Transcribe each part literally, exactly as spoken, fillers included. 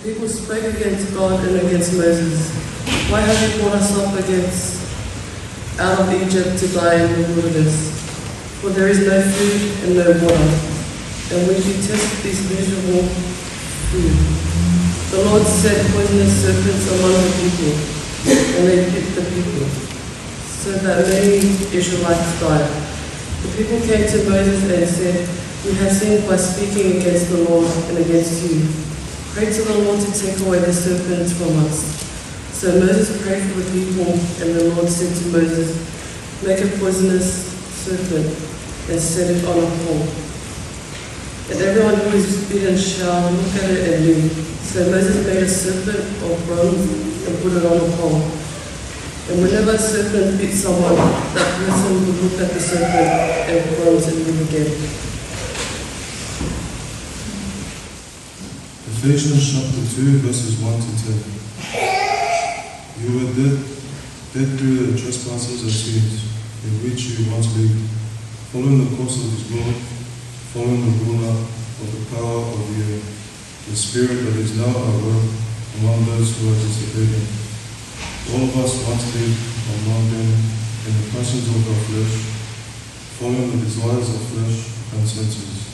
People spoke against God and against Moses. "Why have you brought us up against, out of Egypt to die in the wilderness? For there is no food and no water. And we detest this miserable food." The Lord sent poisonous serpents among the people, and they bit the people, so that many Israelites died. The people came to Moses and said, "We have sinned by speaking against the Lord and against you. Pray to the Lord to take away the serpents from us." So Moses prayed for the people, and the Lord said to Moses, "Make a poisonous serpent and set it on a pole. And everyone who is bitten shall look at it and live." So Moses made a serpent of bronze and put it on a pole. And whenever a serpent bit someone, that person would look at the serpent and bronze and live again. Ephesians chapter two, verses one to ten. You were dead, dead through the trespasses and sins in which you once lived, following the course of this world, following the ruler of the power of the air, the spirit that is now at work among those who are disobedient. All of us once lived among them in the passions of our flesh, following the desires of flesh and senses.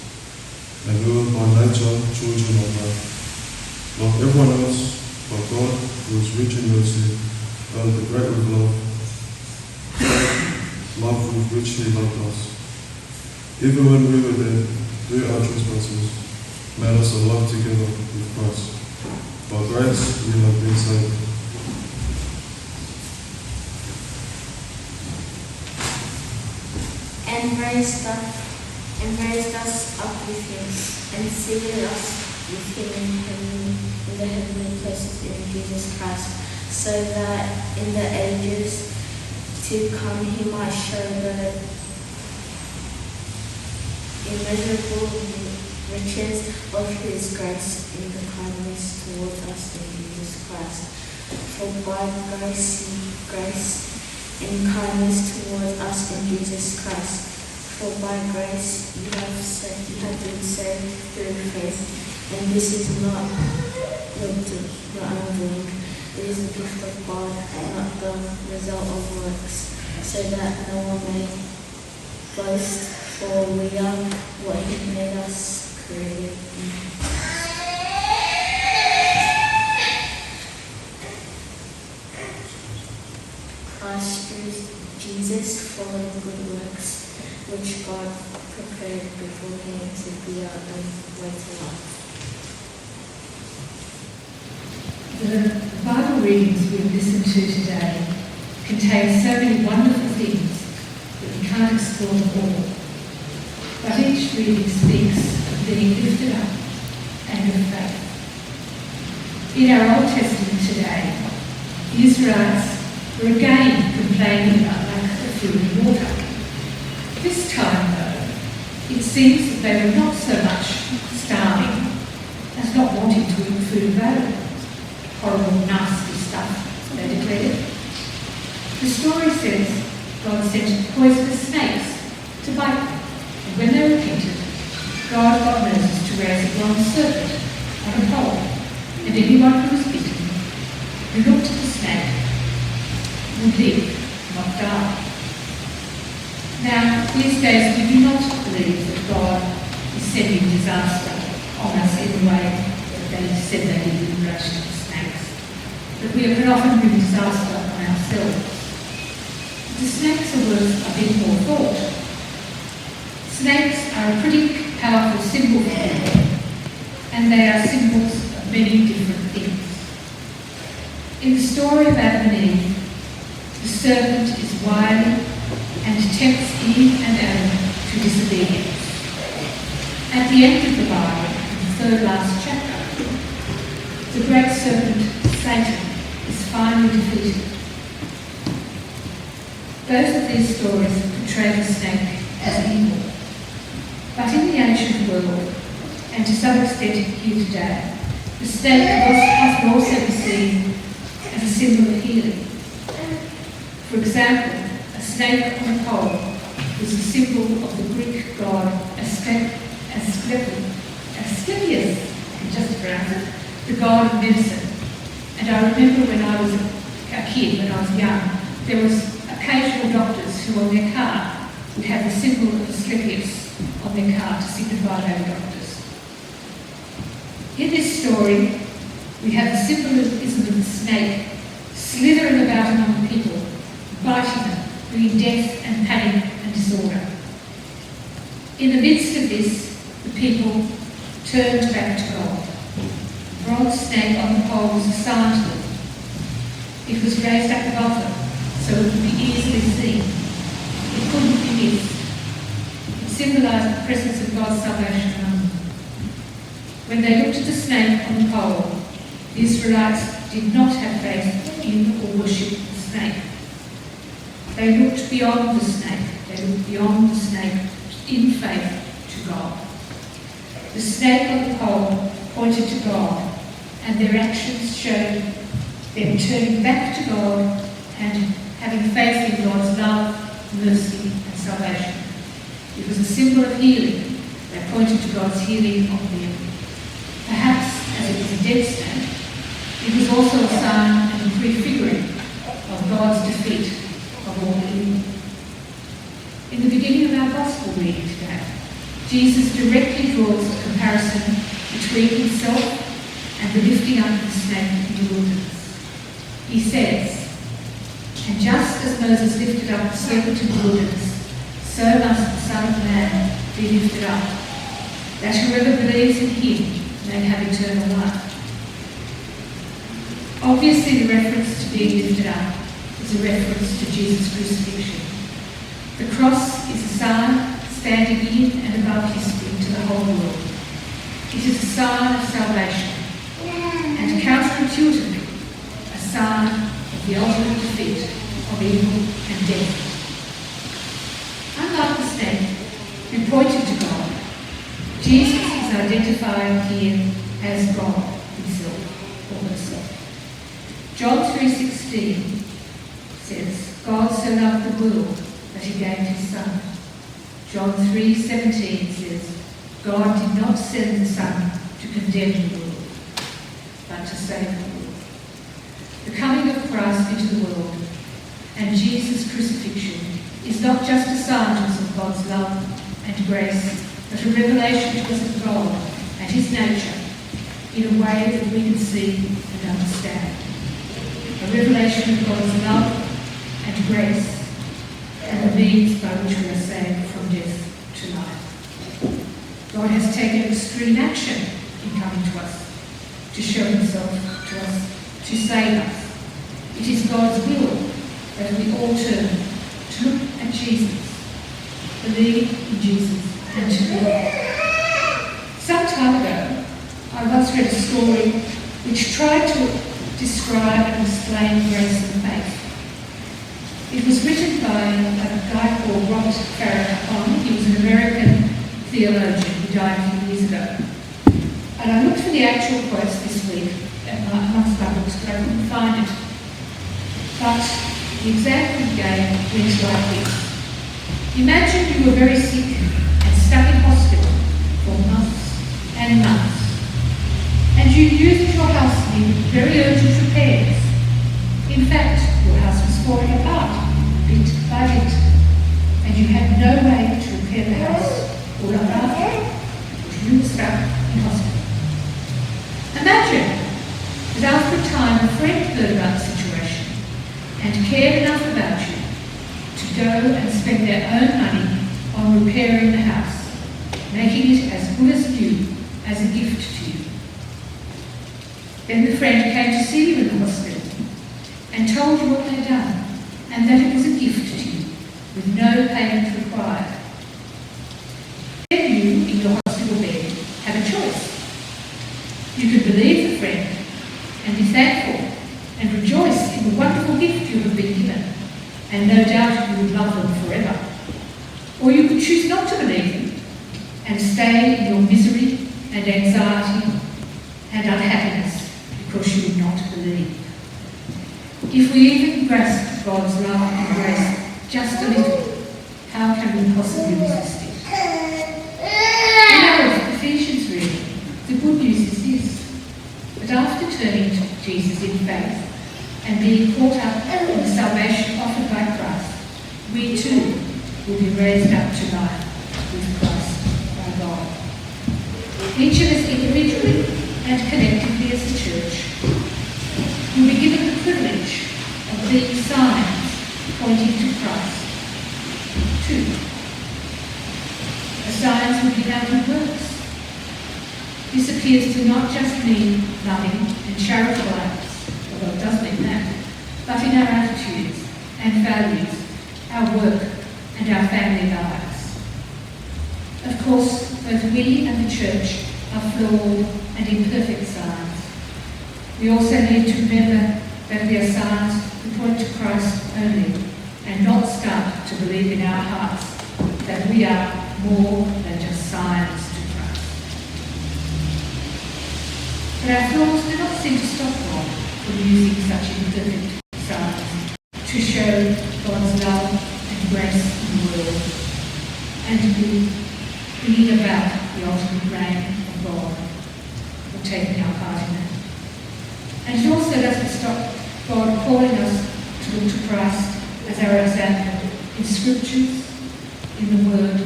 And we were by nature children of wrath, like everyone else, but God, who is rich in mercy, out of the great love, love with which he loved us, even when we were dead through our trespasses, made us alive together with Christ. By grace you have been saved. And raised up, and raised us up with him, and seated us with him in heavenly, in the heavenly places in Jesus Christ, so that in the ages to come he might show the immeasurable riches of his grace in the kindness towards us in Jesus Christ. For by grace, grace and kindness towards us in Jesus Christ. For by grace you have sa-, you have been saved through faith, and this is not your do-, your own doing. It is the gift of God, not the result of works, so that no one may boast, for we are what he made us created in Christ Jesus for the good works which God prepared beforehand to be our own way to life. The Bible readings we've listened to today contain so many wonderful things that we can't explore them all. But each reading speaks of being lifted up and of faith. In our Old Testament today, the Israelites were again complaining about lack of food and water. This time, though, it seems that they were not so much starving as not wanting to eat food at all. Horrible, nasty stuff, they declared. The story says God sent poisonous snakes to bite them, and when they repented, God got Moses to raise a bronze serpent on a pole, and anyone who was bitten, who looked at the snake, would live, not die. Now, these days we do not believe that God is sending disaster on us in the way that they said they did in relation to snakes. But we can often bring disaster on ourselves. But the snakes are worth a bit more thought. Snakes are a pretty powerful symbol for people, and they are symbols of many different things. In the story of Adam and Eve, the serpent is wily and tempts Eve and Adam to disobedience. At the end of the Bible, in the third last chapter, the great serpent, Satan, is finally defeated. Both of these stories portray the snake as evil. But in the ancient world, and to some extent here today, the snake was often also be seen as a symbol of healing. For example, a snake on a pole was the symbol of the Greek god Asclep-, Asclepius, Asclepius, I can just pronounce it, the god of medicine. And I remember when I was a kid, when I was young, there was occasional doctors who on their car would have the symbol of Asclepius on their car to signify they were doctors. In this story, we have the symbolism of the snake slithering about among the people, biting them, bringing death and panic and disorder. In the midst of this, the people turned back to God. The bronze snake on the pole was a sign to them. It was raised up above them, so it would be easily seen. It couldn't be missed. It symbolized the presence of God's salvation among them. When they looked at the snake on the pole, the Israelites did not have faith in or worship the snake. They looked beyond the snake. They looked beyond the snake in faith to God. The snake on the pole pointed to God, and their actions showed them turning back to God and having faith in God's love, mercy, and salvation. It was a symbol of healing that pointed to God's healing of them. Perhaps, as it was a dead snake, it was also a sign and a prefiguring of God's defeat of all evil. In the beginning of our gospel reading today, Jesus directly draws a comparison between himself and the lifting up of the snake in the wilderness. He says, "And just as Moses lifted up the serpent in the wilderness, so must the Son of Man be lifted up, that whoever believes in him may have eternal life." Obviously, the reference to being lifted up is a reference to Jesus' crucifixion. The cross is a sign standing in and above history to the whole world. It is a sign of salvation and, counterintuitively, a sign of the ultimate defeat of evil and death. Unlike the snake, who pointed to God, Jesus is identified here as God himself or herself. John three sixteen says, "God so loved the world that he gave his Son." John three seventeen says, "God did not send the Son to condemn the world, but to save the world." The coming of Christ into the world and Jesus' crucifixion is not just a sign to us of God's love and grace, but a revelation to us of God and his nature in a way that we can see and understand. A revelation of God's love and grace and the means by which we are saved from death to life. God has taken extreme action in coming to us, to show himself to us, to save us. It is God's will that we all turn to look at Jesus, believe in Jesus, and to live. Some time ago, I once read a story which tried to describe and explain grace and faith. It was written by a guy called Robert Farrakhan. He was an American theologian who died a few years ago. And I looked for the actual quotes this week at my, amongst my books, but I couldn't find it. But the example he gave went like this. Imagine you were very sick and stuck in hospital for months and months, and you knew that your house needed very urgent repairs. In fact, your house was falling apart bit by bit, and you had no way to repair the house or look after it, because you were stuck in hospital. Imagine that after a time a friend heard about the situation and cared enough about you to go and spend their own money on repairing the house, making it as good as new as a gift to you. Then the friend came to see you in the hospital and told you what they'd done and that it was a gift to you with no payment required. Then you, in your hospital bed, have a choice. You can believe the friend and be thankful and rejoice in the wonderful gift you have been given, and no doubt you would love them forever. Or you could choose not to believe them and stay in your misery and anxiety and unhappiness because you would not believe. If we even grasp God's love and grace just a little, how can we possibly resist it? In our Ephesians reading, the good news is this, But after turning to Jesus in faith and being caught up in the salvation offered by Christ, we too will be raised up to life with Christ by God. Each of us individually and collectively as the church will be given the privilege of being signs pointing to Christ too. The signs will be our good works. This appears to not just mean loving and charitable acts, although it does mean that, but in our attitudes and values, our work and our family lives. Of course, both we and the church are flawed and imperfect signs. We also need to remember that we are signs who point to Christ only and not start to believe in our hearts that we are more than just signs to Christ. But our flaws do not seem to stop God from using such imperfect signs to show God's love and grace in the world and be bringing about the ultimate reign of God, or taking our part in it. And it also doesn't stop God calling us to look to Christ as our example in scriptures, in the word,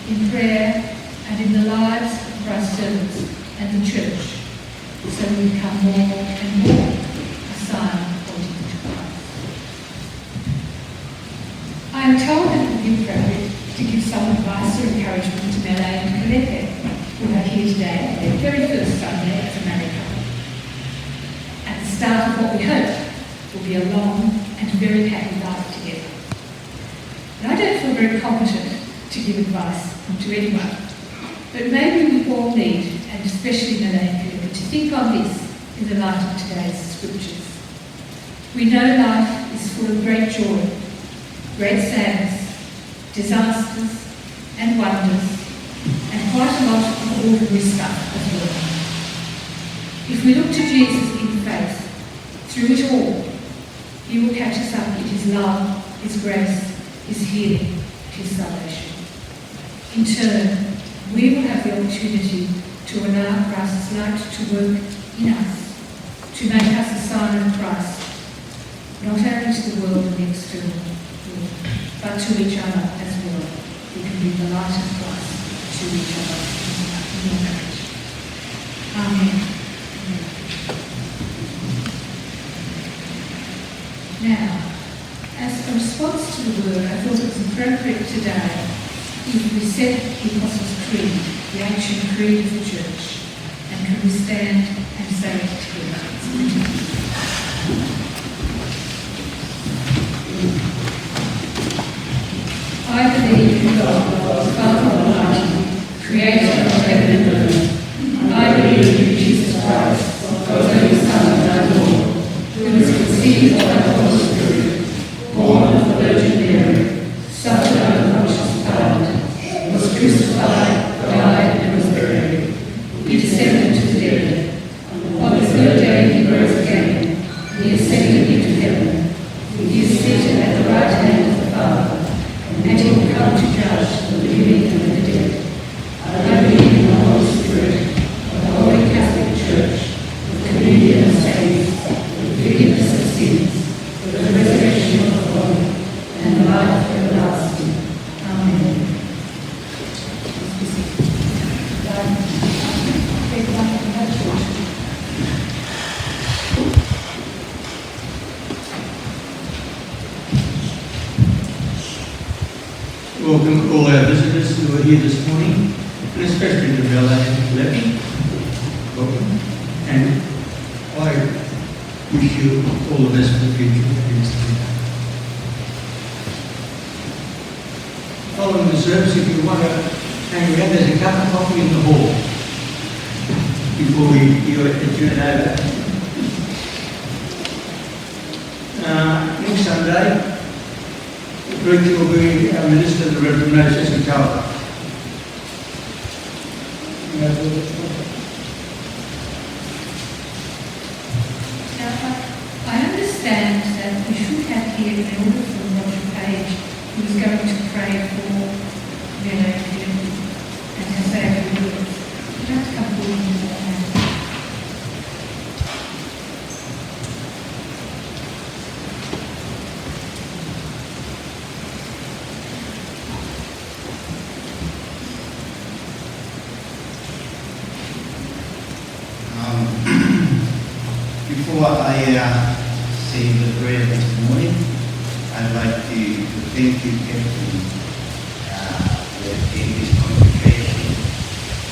in prayer, and in the lives of Christ's servants and the church, so we become more and more a sign pointing to Christ. I am told that it would be appropriate to give some advice or encouragement to Mele and Felipe, who are here today on their very first Sunday as a married couple, at the start of what we hope will be a long and very happy life together. And I don't feel very competent to give advice to anyone, but maybe we all need, and especially Mele and Felipe, to think on this in the light of today's scriptures. We know life is full of great joy, great sadness, disasters and wonders, and quite a lot of ordinary stuff as well. If we look to Jesus in faith through it all, he will catch us up in his love, his grace, his healing, his salvation. In turn, we will have the opportunity to allow Christ's light to work in us, to make us a sign of Christ, not only to the world and the external world, but to each other as well. We can be the light of Christ to each other in your marriage. Amen. Now, as a response to the word, I thought it was appropriate today if we said the Apostles' Creed, the ancient creed of the Church, and can we stand and say it together? I believe in God, the Father Almighty, creator of heaven and earth. I believe in Jesus Christ, God's only Son, our Lord, who was conceived by the Holy Spirit, born of the Virgin Mary, suffered under Pontius Pilate, was crucified, died, and was buried. He descended to the dead. On the third day he rose again. He ascended into heaven. He is seated at the right hand of the Father, and he will come to judge the living and the dead. I believe in the Holy Spirit, the Holy Catholic Church, the communion of saints, the forgiveness of sins, the resurrection of the body, and the life everlasting. Amen. Welcome all our visitors who are here this morning, and especially to Mele and Felipe. Welcome. And I wish you all the best for the future. Following the service, if you want to hang around, there's a cup of coffee in the hall before we, you adjourn out. Uh, next Sunday, the preacher will be our Minister of the Reverend Moses Matawa. Now, I understand that we should have here an elder from Roger Page who is going to pray for Mele and Felipe and to say a few words. Would you like to come forward and do that now? Before I uh, say the prayer this morning, I'd like to, to thank you, Catherine, uh, the, the English congregation,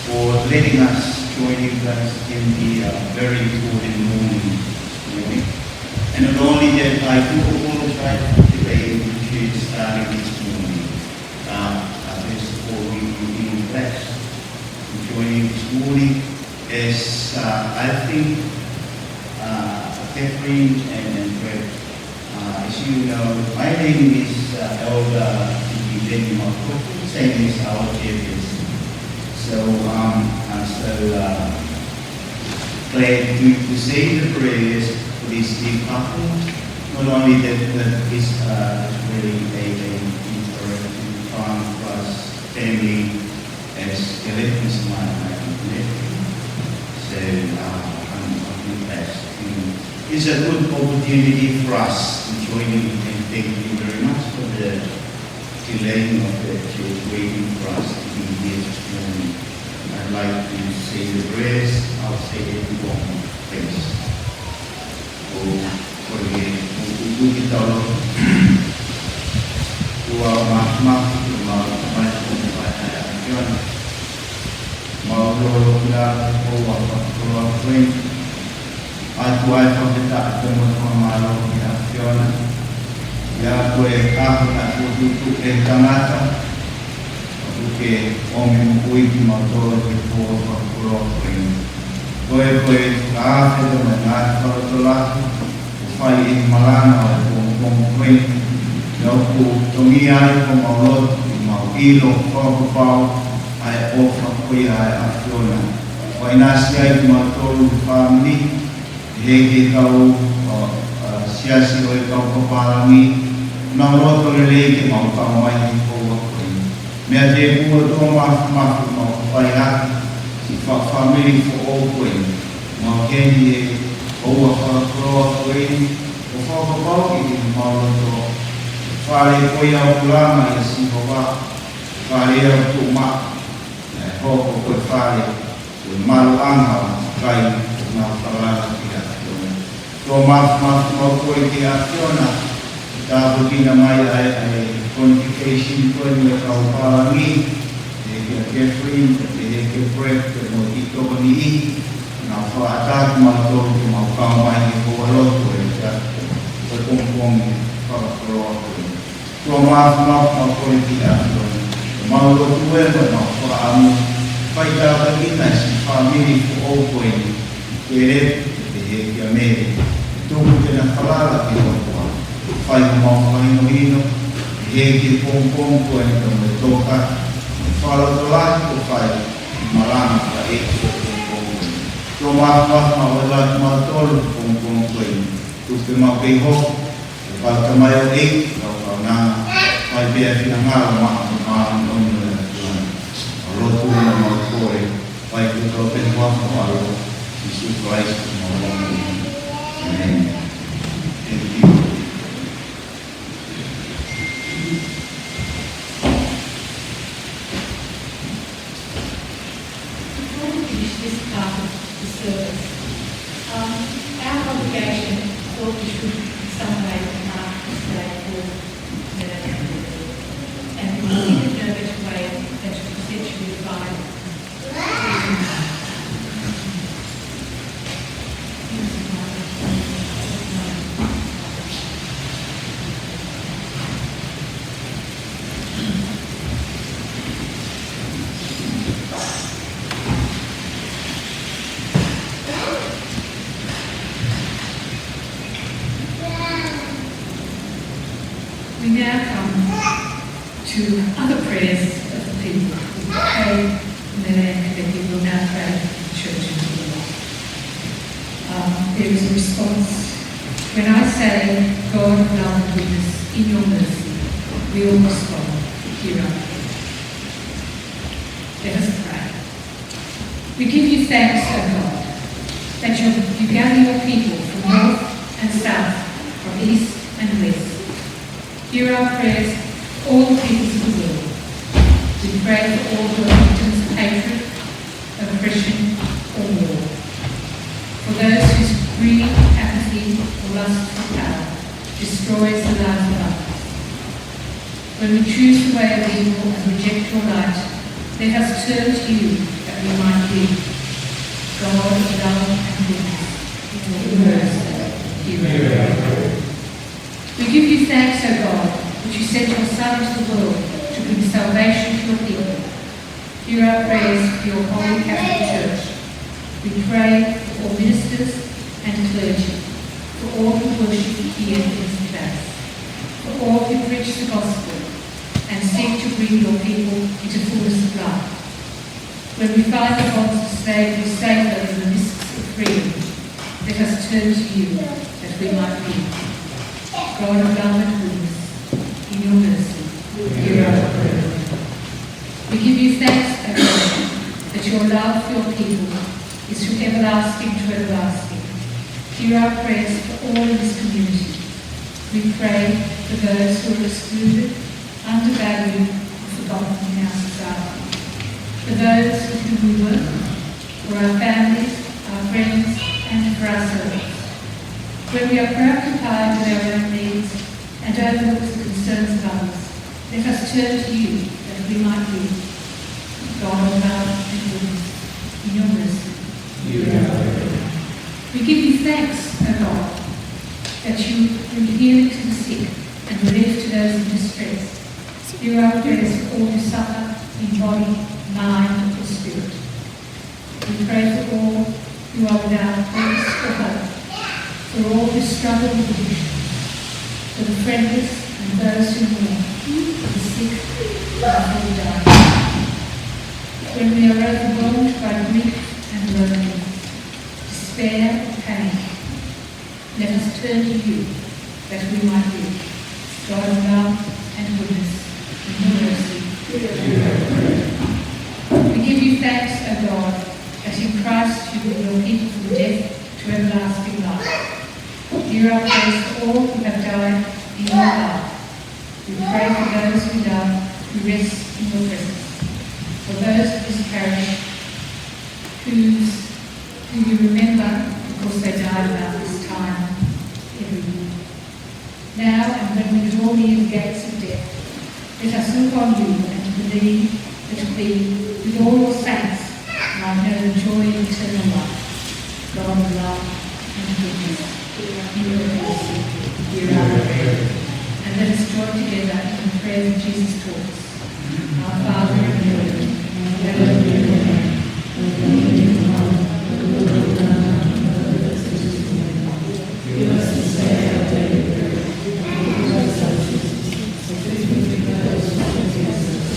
for letting us join you guys in the uh, very important morning this morning. And not only that, I do apologize for the delay in the church starting this morning. Uh, uh, first of all, we, we feel blessed to join you this morning. As uh, I think uh, Catherine and, and Brett, uh, as you know, my name is uh, Elder Tiki Deni Makoto, same as our chairperson. So um, I'm so uh, glad to, to say the prayers for this department. Not only that, but this uh, is really a, a interactive time for us family as Galatas my, my nephew. So uh, I'm, I'm blessed. And it's a good opportunity for us to join you, and thank you very much for the delaying of the church waiting for us to be here this morning. I'd like to say the prayers. I'll say it in Tonga. Thanks. ʻO, ʻo ke, ʻo, ʻo, ʻo ke tau. Ua ma, ma, ma, ma, ma, ma, ʻAfiona. Mālō, mālō, ʻoku mau fakakoloa koe. ʻOatu ai e fakafetaʻi mo e fakamālō ki he ʻAfiona. ʻIa ko e ʻaho naʻe fokotuʻutuʻu ʻe he tangata. ʻOku ke ʻomi moʻui kimautolu he pō fakakoloa ko eni. Ko e, ko e fakaafe mo e ngaahi fakalotolahi kuo fai ʻi he malanga ʻo e pongipongi ko eni. Pea ʻoku totonu ai ke mau lotu, mau ʻilo fakapapau ʻa e ʻofa ko ia ʻa e ʻAfiona. Kuo ʻinasi ai kimautolu he fāmili, ʻi he kau, ʻa, ʻa, siasi ʻo e kau pālangi, mau loto lelei ke mau kau mai he houa ko eni. Meʻa tēpū ʻOtua Māfimafi, mau fai atu siʻi fa-, fāmili foʻou ko eni. Mau kei he houa fakakoloa ko eni, ʻo fakapapauʻi ʻi homau loto, fale ko ia ʻoku langa ʻia Sihova, fale ia ʻoku tuʻu maʻu, ʻe hoko ko e fale ʻo e maluʻanga ʻo e kakai ʻoku nau falala ki he ʻAfiona. ʻOtua Māfimafi, mau kole ki he ʻAfiona ke tāpuekina mai ʻa e, ʻa e convocation ko eni ʻo e kau pālangi, ʻe, kia Catherine, ʻe, kia Brett, pea mo e kiʻi tokoni ʻi, nau fakaʻatā kimautolu ke mau kau mai he houa lotu ʻo e, ʻo e pongipongi fakakoloa ko eni. ʻOtua Māfimafi, mau kole ki he ʻAfiona, ʻo mau lotu ē, ʻo mau fakaʻamu, fai tāpuekina e siʻi fāmili foʻou ko eni, ʻe Leti, ʻe kia Mele, tuku ke na falala ki he ʻOtua, fai homau fakahinohino, ʻe he kiʻi pongipongi ko eni, pea mo e tokanga, mo e fakalotolahi kuo fai, malanga fakaʻeiki ʻo e pongipongi ko eni. ʻOtua Māfimafi, mau ʻoatu kimautolu he pongipongi ko eni, tuku ke mau kei hoko ko e kau tamaioʻeiki, kau kaunanga, fai pē ʻa e finangalo maʻa mo māʻoniʻoni ʻo e ʻAfiona. Mau lotu mo mau kole, fai ko e kau pehē ʻi he huafa ʻo ho ʻAlo, Sīsū Kalaisi ko homau ʻAlo. ʻĒmeni. Thank you. Before we finish this part of the service, um, our congregation thought we should in some way mark this day for Mele, and we considered no better way than to present you with a Bible. We now come to other prayers of the people. We pray, and then the people will now pray for the church and for the world. Um, there is a response. When I say, "God, love and goodness, in your mercy," we all respond, "Hear our prayer." Let us pray. We give you thanks, O God, that you, you gather your people from north and south, from east and west. Hear our prayers, all the peoples of the world. We pray for all who are victims of hatred, oppression, or war. For those whose greed Lust for power destroys the lives of others. When we choose the way of evil and reject your light, let us turn to you that we might live. God of love and goodness, in your mercy, hear our prayer. We give you thanks, O God, that you sent your Son into the world to bring salvation to your people. Hear our prayers for your holy Catholic Church. We pray for all ministers and clergy, for all who worship here in this place, for all who preach the gospel and seek to bring your people into fullness of life. When we find the bonds of slavery safer than the mists of freedom, let us turn to you that we might be. God of love and goodness, in your mercy, hear our prayer. We give you thanks, O God, that your love for your people is from everlasting to everlasting. Hear our prayers for all in this community. We pray for those who are excluded, undervalued, or forgotten in our society. For those with whom we work, for our families, our friends, and for ourselves. When we are preoccupied with our own needs and overlook the concerns of others, let us turn to you that we might live. God of love and goodness, in your mercy. We give you thanks, O God, that you bring healing to the sick and relief to those in distress. Hear our prayers for all who suffer in body, mind, or spirit. We pray for all who are without purpose or hope, for all who struggle with addiction, for the friendless and those who mourn, for the sick and for the dying. When we are overwhelmed by grief and loneliness, despair or pain, let us turn to you that we might live. God of love and goodness, in your mercy, hear our prayer. We give you thanks, O God, that in Christ you brought your people from death to everlasting life. Hear our prayers for all who have died in your love. We pray for those we love who rest in your presence. For those of this parish whose, who you remember because they died about this time every year. Now, and when we draw near the gates of death, let us look on you and believe that we, with all your saints, might know the joy of eternal life. God of love and goodness, in your mercy, hear our prayer. And let us join together in the prayer that Jesus taught us. Our Father in heaven, hallowed be your name. Your kingdom come, your will be done on earth as it is in heaven. Give us this day our daily bread, and forgive us our trespasses, as we forgive those who trespass against us.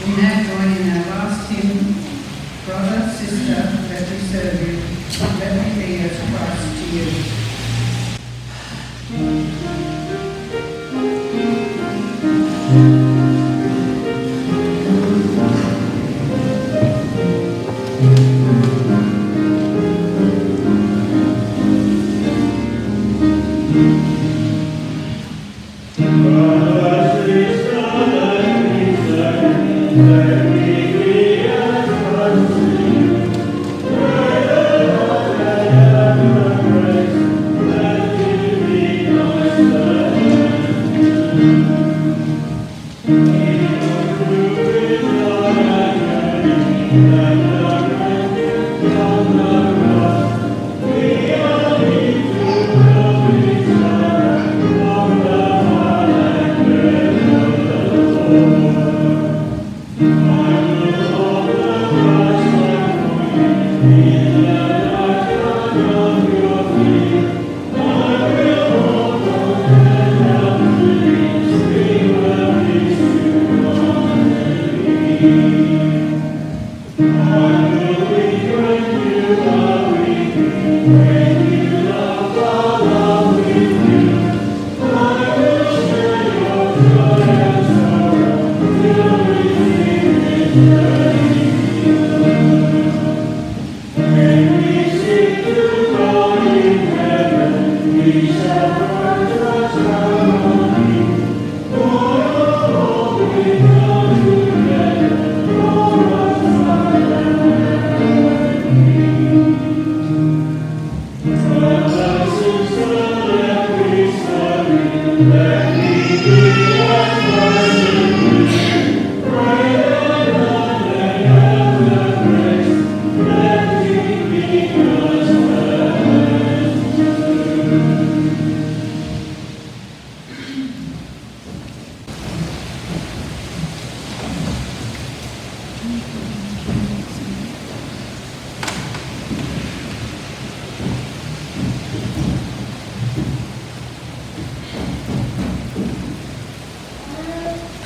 We now join in our last hymn, Brother, Sister, Let Me Serve You.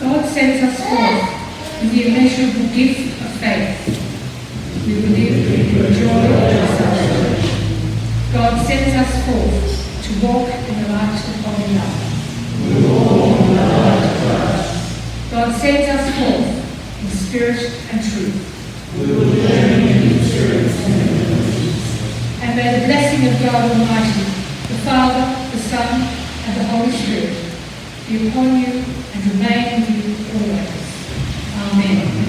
God sends us forth with the immeasurable gift of faith. We believe in the joy of our salvation. God sends us forth to walk in the light of holy love. God sends us forth in spirit and truth. And may the blessing of God Almighty, the Father, the Son, and the Holy Spirit be upon you and remain with you always. Amen.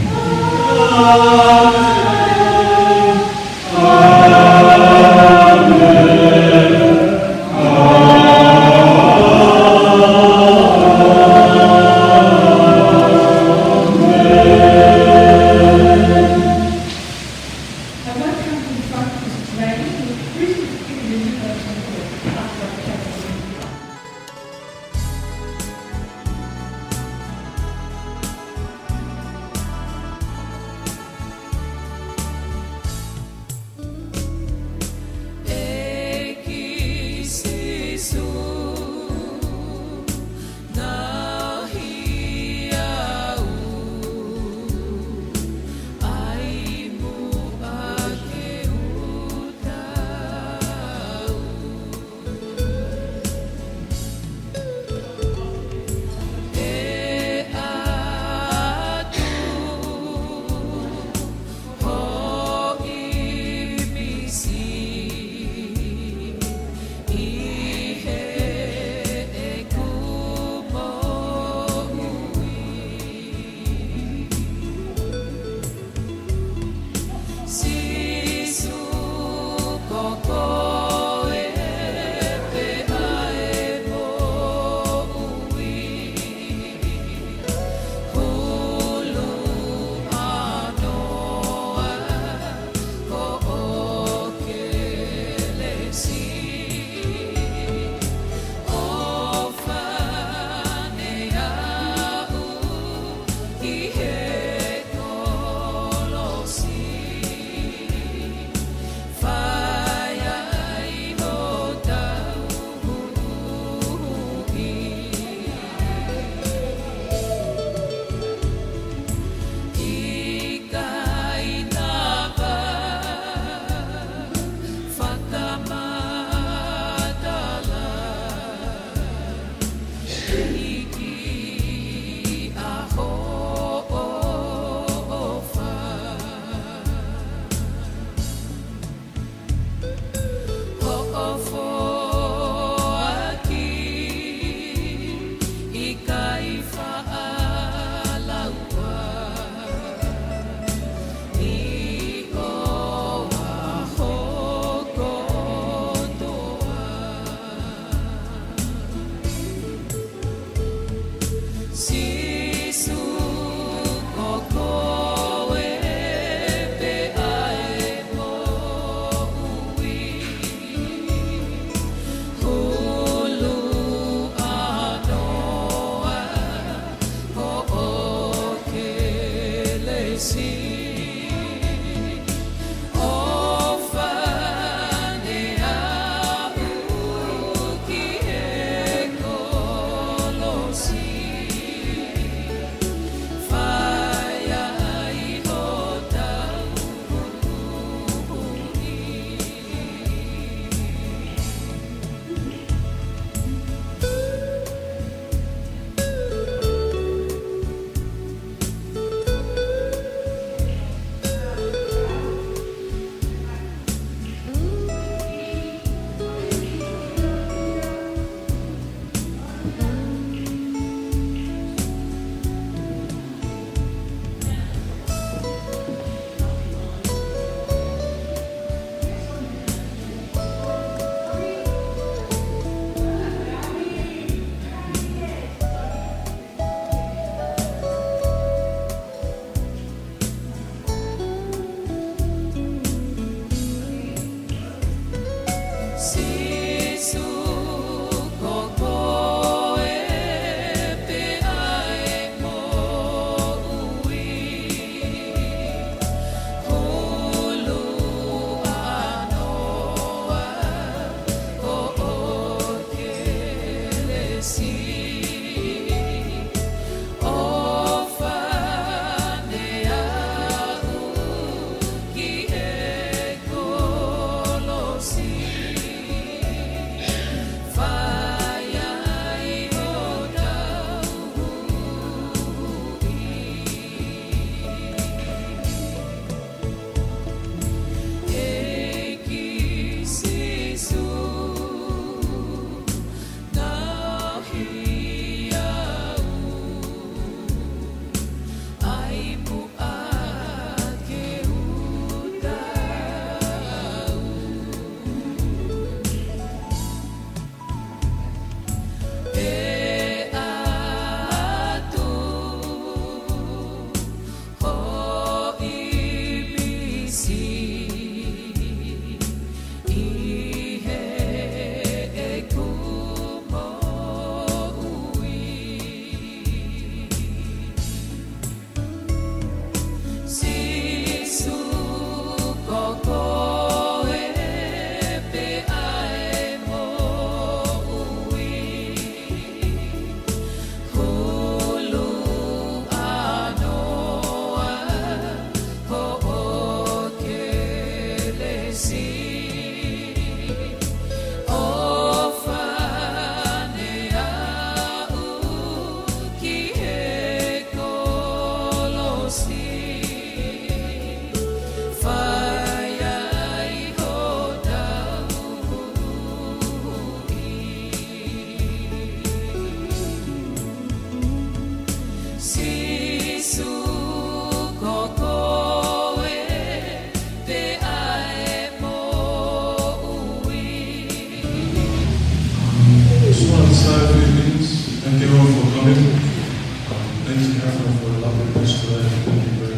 Thank you, Catherine, for a lovely message today. Thank you very,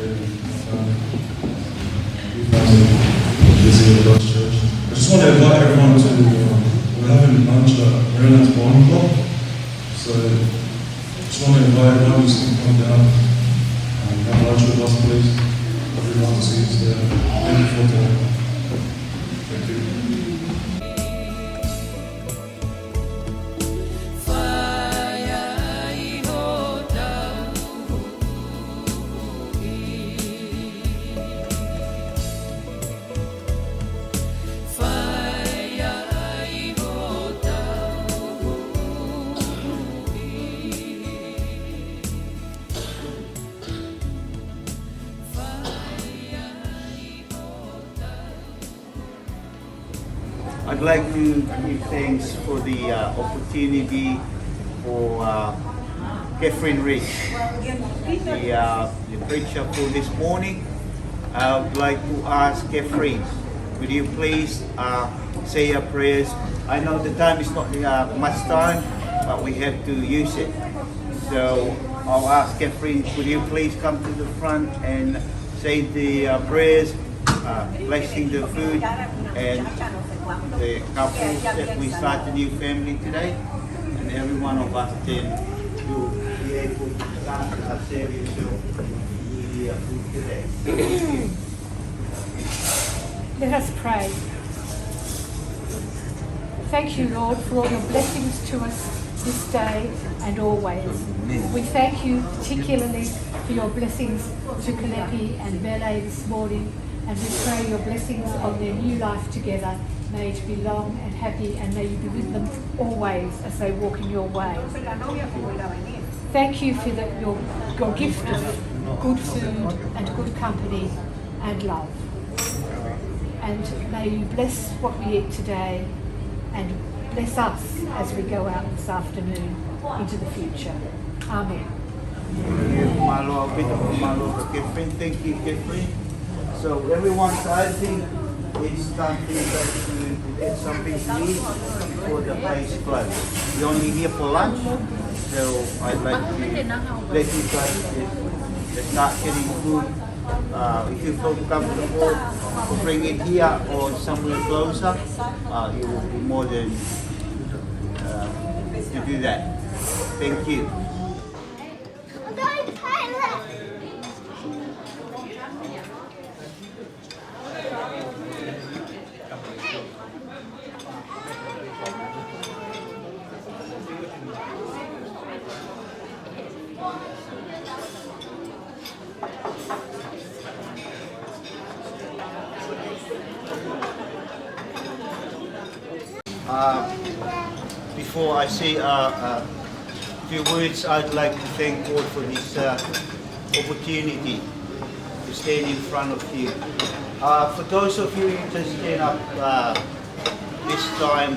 very much. Um, we found it busy at God's church. I just want to invite everyone to, um, we're having lunch at Maryland's Bowling Club. So, just want to invite everyone to come down and have lunch with us, please. We'd love to see you there. Thank you for today. Thank you. I'd like to give thanks for the, uh, opportunity for, uh, Catherine Rich, the, uh, the preacher for this morning. I would like to ask Catherine, could you please, uh, say your prayers? I know the time is not, uh, much time, but we have to use it. So I'll ask Catherine, could you please come to the front and say the, uh, prayers, uh, blessing the food and the couples that we start a new family today, and every one of us then will be able to start our service with the, uh, food today. Let us pray. Thank you, Lord, for all your blessings to us this day and always. We thank you particularly for your blessings to Kalepi and Bele this morning, and we pray your blessings on their new life together. May it be long and happy, and may you be with them always as they walk in your way. Thank you for the, your, your gift of good food and good company and love. And may you bless what we eat today and bless us as we go out this afternoon into the future. Amen. Mālō ʻaupito, mālō Catherine. Thank you, Catherine. So everyone, I think it's something that we, it's something we need for the place club. We're only here for lunch, so I'd like to let you guys, uh, start getting food. Uh, if you feel comfortable, bring it here or somewhere closer. Uh, you will be more than, uh, to do that. Thank you. Uh, before I say, uh, uh, a few words, I'd like to thank God for this, uh, opportunity to stand in front of you. Uh, for those of you who just stand up, uh, this time,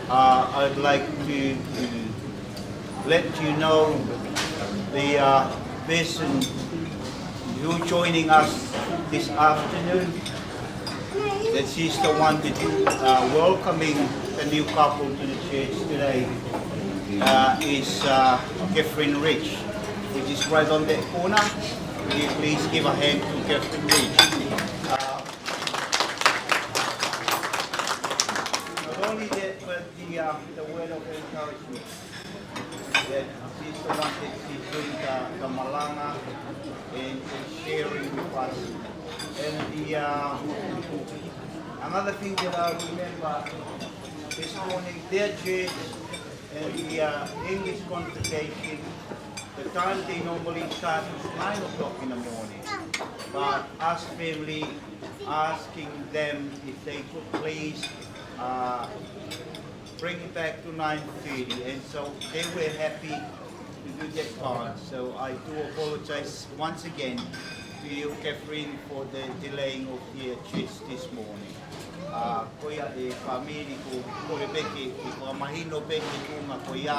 uh, I'd like to, to let you know the, uh, person who joining us this afternoon, that she's the one that, uh, welcoming the new couple to the church today, uh, is, uh, Catherine Rich, which is right on that corner. Will you please give a hand to Catherine Rich? Uh, not only that, but the, uh, the word of encouragement that she's the one that she's doing the, the malanga and, and sharing with us. And the, uh, another thing that I remember this morning, their church and the, uh, English convocation, the time they normally start is nine o'clock in the morning. But us family asking them if they could please, uh, bring it back to nine thirty, and so they were happy to do that part. So I do apologize once again to you, Catherine, for the delaying of the church this morning. Uh, ko ia e fāmili ko, ko e peke, ko e mahino peke ko e tuʻunga ko ia.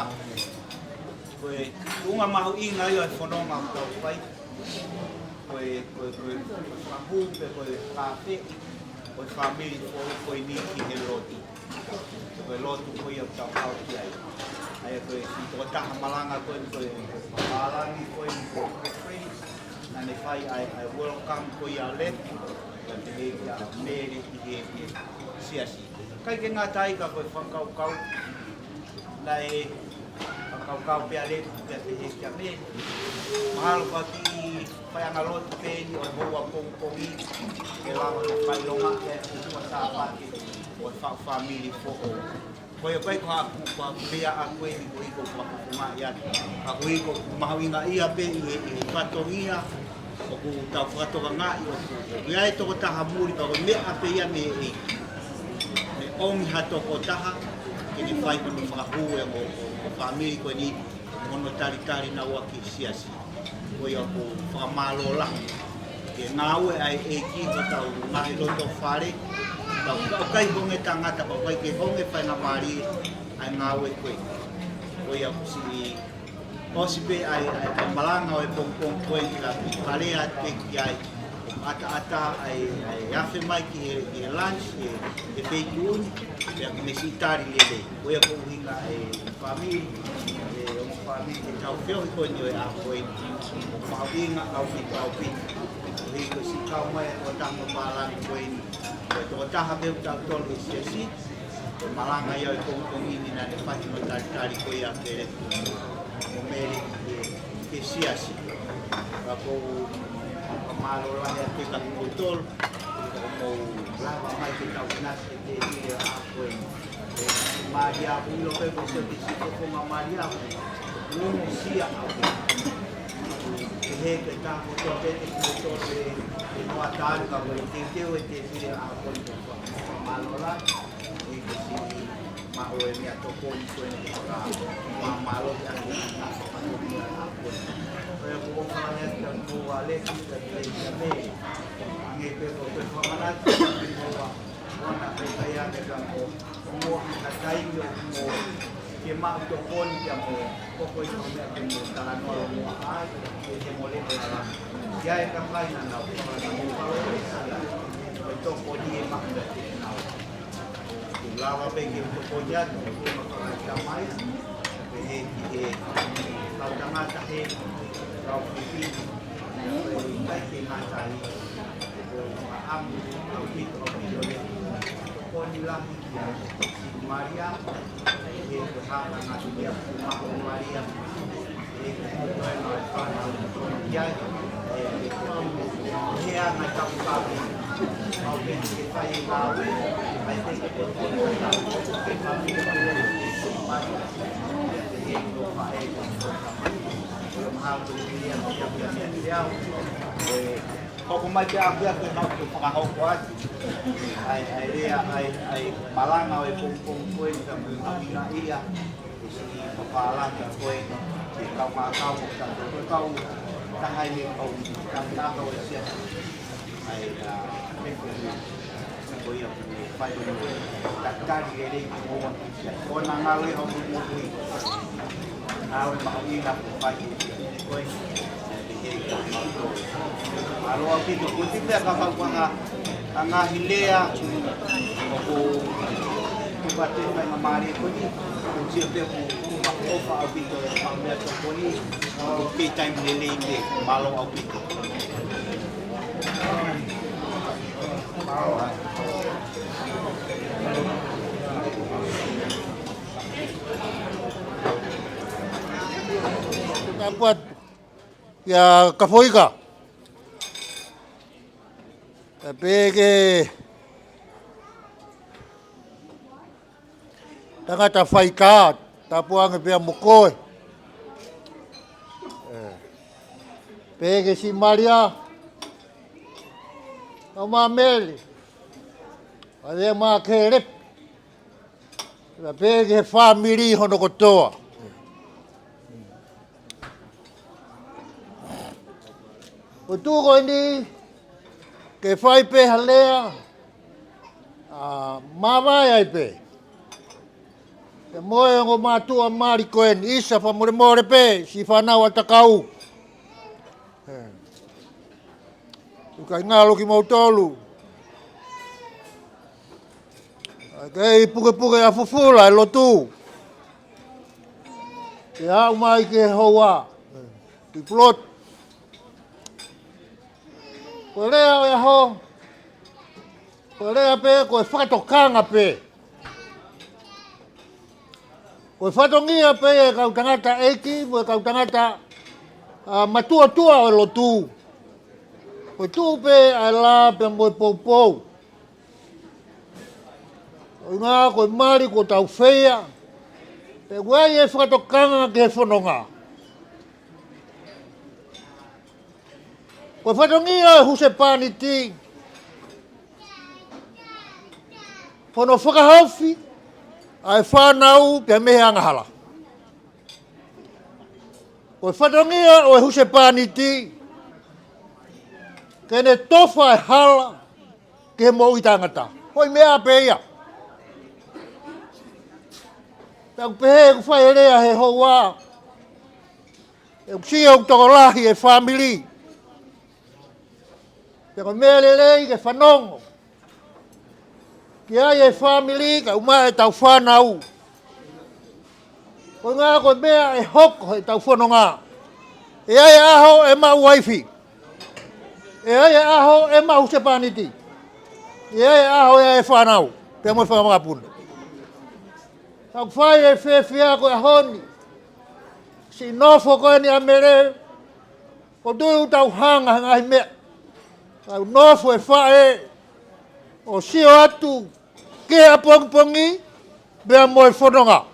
Ko e tuʻunga mahuʻinga ia e fononga ʻoku tau fai. Ko e, ko e, ko e, ko e fakahū pe ko e fakafeʻiloaki ʻo e fāmili foʻou ko eni ki he lotu. Ko e lotu ko ia ʻoku tau kau ki ai. ʻA ia ko e kiʻi tokotaha malanga ko eni ko e, ko e pālangi ko eni ko e, ko e, naʻa ne fai ʻa e, ʻa e welcome ko ia ʻo Lepi, pea pehē kia Mele ʻi he, he siasi. ʻIkai ke ngata ai ka ko e fakakaukau, naʻe fakakaukau pē ʻa Lepi pea pehē kia Mele. Mahalo ko e kiʻi faiʻanga lotu pē eni ʻo e houa pongipongi, ke lava ke fakaʻilonga ʻe he ʻOtua Sāpate ʻo e faʻu fāmili foʻou. Ko ia ko e, ko haʻaku, ko haʻaku lea ʻaʻaku eni ko e ʻikai ko ha fofonga ia. Ka ko e ʻikai ko e mahuʻinga ia pē ʻi he, ʻi he fatongia ʻoku tau fakatokangaʻi ʻoku, ʻoku ʻi ai e tokotaha muli pea ko e meʻa pē ia mei he ʻEiki. Mei ʻomi ha tokotaha ke ne fai hono fakahū e ongo, ʻo, ʻo fāmili ko eni, hono talitali naua ki he siasi. Ko ia ʻoku ou fakamālō lahi ki he ngāue ʻa e ʻEiki ʻi hotau ngaahi loto fale, tau, tau kai honge tangata, tau kai ke honge faingamālie ʻa e ngāue ko ē. Ko ia ʻoku siʻi ʻosi pē ʻa e, ʻa e, ʻa e malanga ʻo e pongipongi ko ē, ka ʻi he lea atu pē ki ai, ʻo ʻataʻatā ʻa e, ʻa e afe mai ki he, ki he lunch, ʻi he, he feituʻu ni, pea ke ne siʻi tali lelei. Ko ia ko e ʻuhinga e fāmili, e ongo fāmili ke tau feohi ko eni ʻo e ʻaho ko eni. ʻOku mahuʻinga ʻaupito, ʻaupito. Koeʻuhi ko e siʻi kau mai e tokotaha pālangi ko eni. Ko e tokotaha pē ʻoku tau tolu he siasi, ko e malanga ia ʻo e pongipongi ni naʻa ne fai hono talitali ko ia ke le mo Mele ki he, ki he siasi. Ka ʻoku ou fakamālō lahi atu kia kimoutolu, ʻoku mou lava mai ke tau ʻinasi he tēpile ʻaho ko eni. ʻE, Malia, ʻoku ʻilo pē ko e sio ki he siʻi fofonga Malia, ʻoku ongosia ʻaupito. Ke he ke tā ko tō pē te kimoutolu ʻe, ʻe noa tālu ka ko e teuteu e tēpile ʻaho ko eni, ʻoku ou fakamālō lahi. ʻI he siʻi maʻu e meʻatokoni ko eni ke fakamālō ki he ʻAfiona ʻi he fatongia ʻaho ko eni. Ko ia ʻoku ou fakamālō atu kia Lepi, kia Mele. Hangē pē ko e fakamanatu, ko e ʻuhinga pē ia ke ka ko, ko mo ha taimi ʻoku mo ke maʻu tokoni kia mo, ko ko i ko meʻa ke mo talanoa mo ai, ke ke mo leʻo lala. Ia e ka fai na nau, ko e tokoni e maʻu na te nau. Ke lava pē ke tokoni atu, ke mo fakamālō mai, pehē ki he kau tangata he, kau fifine, ʻikai ke ngata ai, ko e fakaʻamu ʻaupito, ʻaupito le. Tokoni lahi kia Siʻi Malia, he ko e hā ka ngata ia ko Malia, he ko e toe mai fana ia, he ko e hea na ka ka. Mau pē ke fai e ngāue, mai pē ke tokoni atu, ke fai e ngāue, he ko e fai e ngāue. Ko e mahalo ko e meʻa, meʻa, meʻa, meʻa, meʻa, e, hoko mai pē ʻapiako ke hau ke fakahoko atu. ʻAi, ʻai lea, ʻai, ʻai malanga ʻo e pongipongi ko ē, ka mo e mahuʻinga ia, ʻo e siʻi papālangi ko ē, ke kau ngā kau, ka ko e kau taha ʻi he kau, kau ngā kau ʻo e siasi. ʻAi, ʻa, me ko e, ko ia, ko e fai ko e, tatali lelei ko ē, ʻo na ngalo e hau mo kui. Ngalo e mahuʻinga ko e fai ko ē. Mālō ʻaupito, ko e tipe a ka kau ka ngā, ka ngaahi lea, ʻoku, ʻoku pate faingamālie ko eni, ko e tipe ʻoku, ʻoku ʻofa ʻaupito, ka meʻa tokoni, ʻoku kei taimi lelei pē, mālō ʻaupito. Tapu atu kia Kafoika. Pea pehē ki he tangata faika, tapu ange pea mo koe. Ē. Pehē ki he Siʻi Malia, ʻa Mele, ʻa e ma ke Lepi. Pea pehē ki he fāmili hono kotoa. Ko e tuʻu ko eni, ke fai pē ha lea, ʻa, māvae ai pē. Ke moe ongo mātuʻa mali ko eni, ʻisa fakamolemole pē, siʻi fānau ʻa Takau. Ē. ʻIkai ngalo kimoutolu. ʻIkai pukepuke ʻa fufula e lotu. Ke aʻu mai ki he houa. Ki Pulotu. Ko e lea ʻo e ʻaho, ko e lea pē, ko e fakatokanga pē. Ko e fatongia pē ʻa e kau tangataʻeiki mo e kau tangata, ā, matuʻotuʻa ʻo e lotu. Ko e tuʻu pē ʻa e lā pea mo e poupou. ʻUhinga ko e mali kuo tau feia, pea ʻoku ʻi ai e fakatokanga ki he fononga. Ko e fatongia ʻo e husepāniti, ko hono fakahaofi ʻa e fānau pea mei he angahala. Ko e fatongia ʻo e husepāniti, ke ne tofa e hala ki he moʻui taʻengata. Ko e meʻa pē ia. Pea ʻoku pehē ʻeku fai e lea he houa, ʻoku sio ʻoku tokolahi e fāmili. Pea ko e meʻa lelei ke fanongo ki ai e fāmili kae ʻumaʻā ʻetau fānau. Koeʻuhinga ko e meʻa ʻe hoko heʻetau fononga. ʻE ʻi ai e ʻaho ʻe maʻu uaifi. ʻE ʻi ai e ʻaho ʻe maʻu husepāniti. ʻE ʻi ai e ʻaho ʻe ʻi ai e fānau pea mo e fanga makapuna. Ka ʻoku fai e fiefia ko e ʻaho ni, siʻi nofo ko eni ʻa Mele, ʻoku tau hanga he ngaahi meʻa. Tau nofo e faʻē ʻo sio atu ki he ʻapongipongi pea mo e fononga.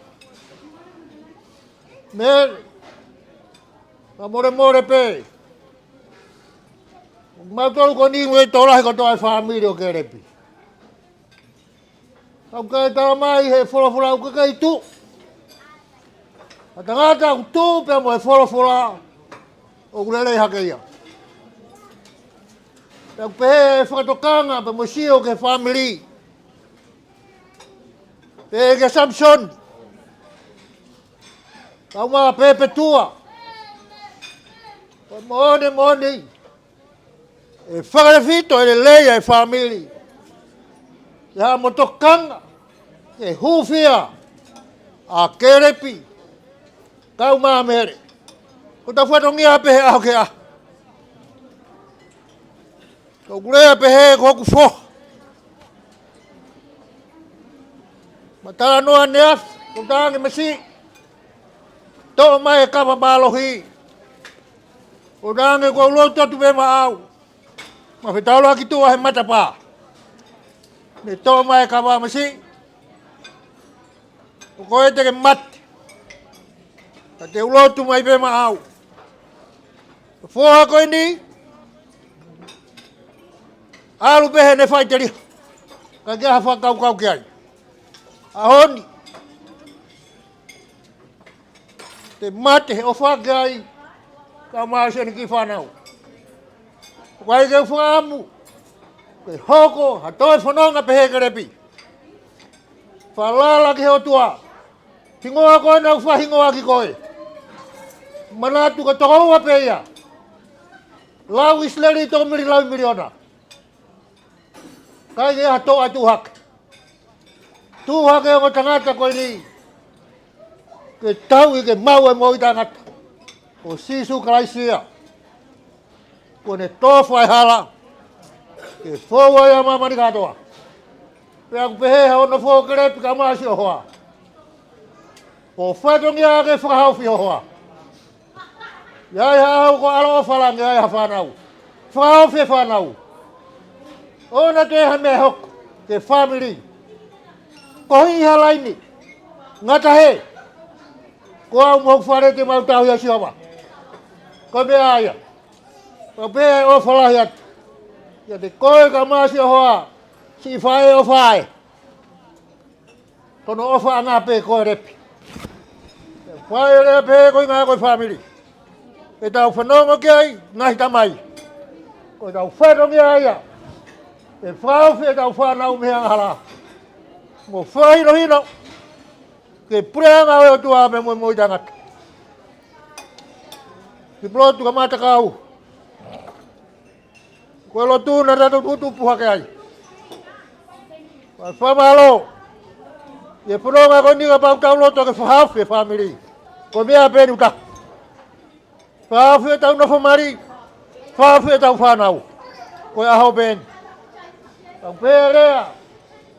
Mele, fakamolemole pē. Mautolu ko eni ʻoku tokolahi kotoa e fāmili ʻo Kelepi. Ka ʻoku ʻikai tala mai he folofola ʻoku ʻikai tuʻu ha tangata, ʻoku tuʻu pē mo e folofola ʻoku lelei hake ia. Pea ʻoku pehē e fakatokanga pea mo e sio ki he fāmili. Pehē kia Samisoni, kae ʻumaʻā Pepetua, ko e moʻoni, moʻoni, ʻe fakatefito e lelei ʻa e fāmili. Ke haʻamo tokanga ke hūfia ʻa Kelepi kae ʻumaʻā Mele. Ko ʻetau fatongia pē he ʻaho ki he ʻaho. Ko ʻeku lea pē he ko hoku foha. Mataʻi noa neafi, ko tangi masi. Toʻo mai e kava mālohi. Ko tangi ko ulo totu pē maʻau. Ma fetaula ki tuʻa he matapā. Ne toʻo mai e kava masi. Ko koe te ke mate. Ka te u lotu mai pē maʻau. Foha ko eni, ʻalu pē heʻene faʻiteliha. Ka ke ha fakakaukau ki ai. ʻAho ni, te mate he ʻofa ki ai, kae ʻumaʻā siʻene kiʻi fānau. ʻOku ʻikai ke u fakaʻamu ke hoko ha toe fononga pehē Kelepi. Falala ki he ʻOtua. Hingoa ko ena ʻoku fakahingoa ki koe. Manatu ko e toko ua pē ia. Lau ʻIsileli toko mili lau miliona. ʻIkai ke ha toʻa tuʻu hake. Tuʻu hake ongo tangata ko eni ke tauʻi ke maʻu e moʻui taʻengata. Ko Sīsū Kalaisi ia. Kuo ne tofa e hala ke fou ai ʻa māmani kātoa. Pea ʻoku pehē ha ono fō Kelepi kae ʻumaʻā siʻo hoa. Ko e fatongia ke fakahaofi ho hoa. ʻI ai ha ʻaho ko e ʻaloʻofa langi ai ha fānau. Fakahaofi e fānau. ʻOua naʻa toe ha meʻa hoko ki he fāmili. Ko e hā e laine? Ngata hē. Ko au mo hoku fale te mau tauhi ʻa Sihova. Ko e meʻa ia. Pea pehē ʻofa lahi atu kiate koe kae ʻumaʻā siʻo hoa, siʻi faʻē ʻofa ē. Ko hono ʻofaʻanga pē ko Kelepi. Fai e lea pē ko e ngaahi ko e fāmili. ʻE tau fanongo ki ai, ngaahi tamai. Ko ʻetau fatongia ia. ʻE fakahaofi ʻetau fānau mei he angahala. Mo fakahinohino ki he puleʻanga ʻo e ʻOtua pea mo e moʻui taʻengata. Ki Pulotu ka matakau. Ko e lotu naʻa tau tutupu hake ai. Fakamālō. ʻI he fononga ko eni kapau ʻoku tau loto ke fakahaofi e fāmili. Ko e meʻa pē eni ʻoku taku. Fakahaofi ʻetau nofo mali, fakahaofi ʻetau fānau. Ko e ʻaho pē eni. Tau pehē lea,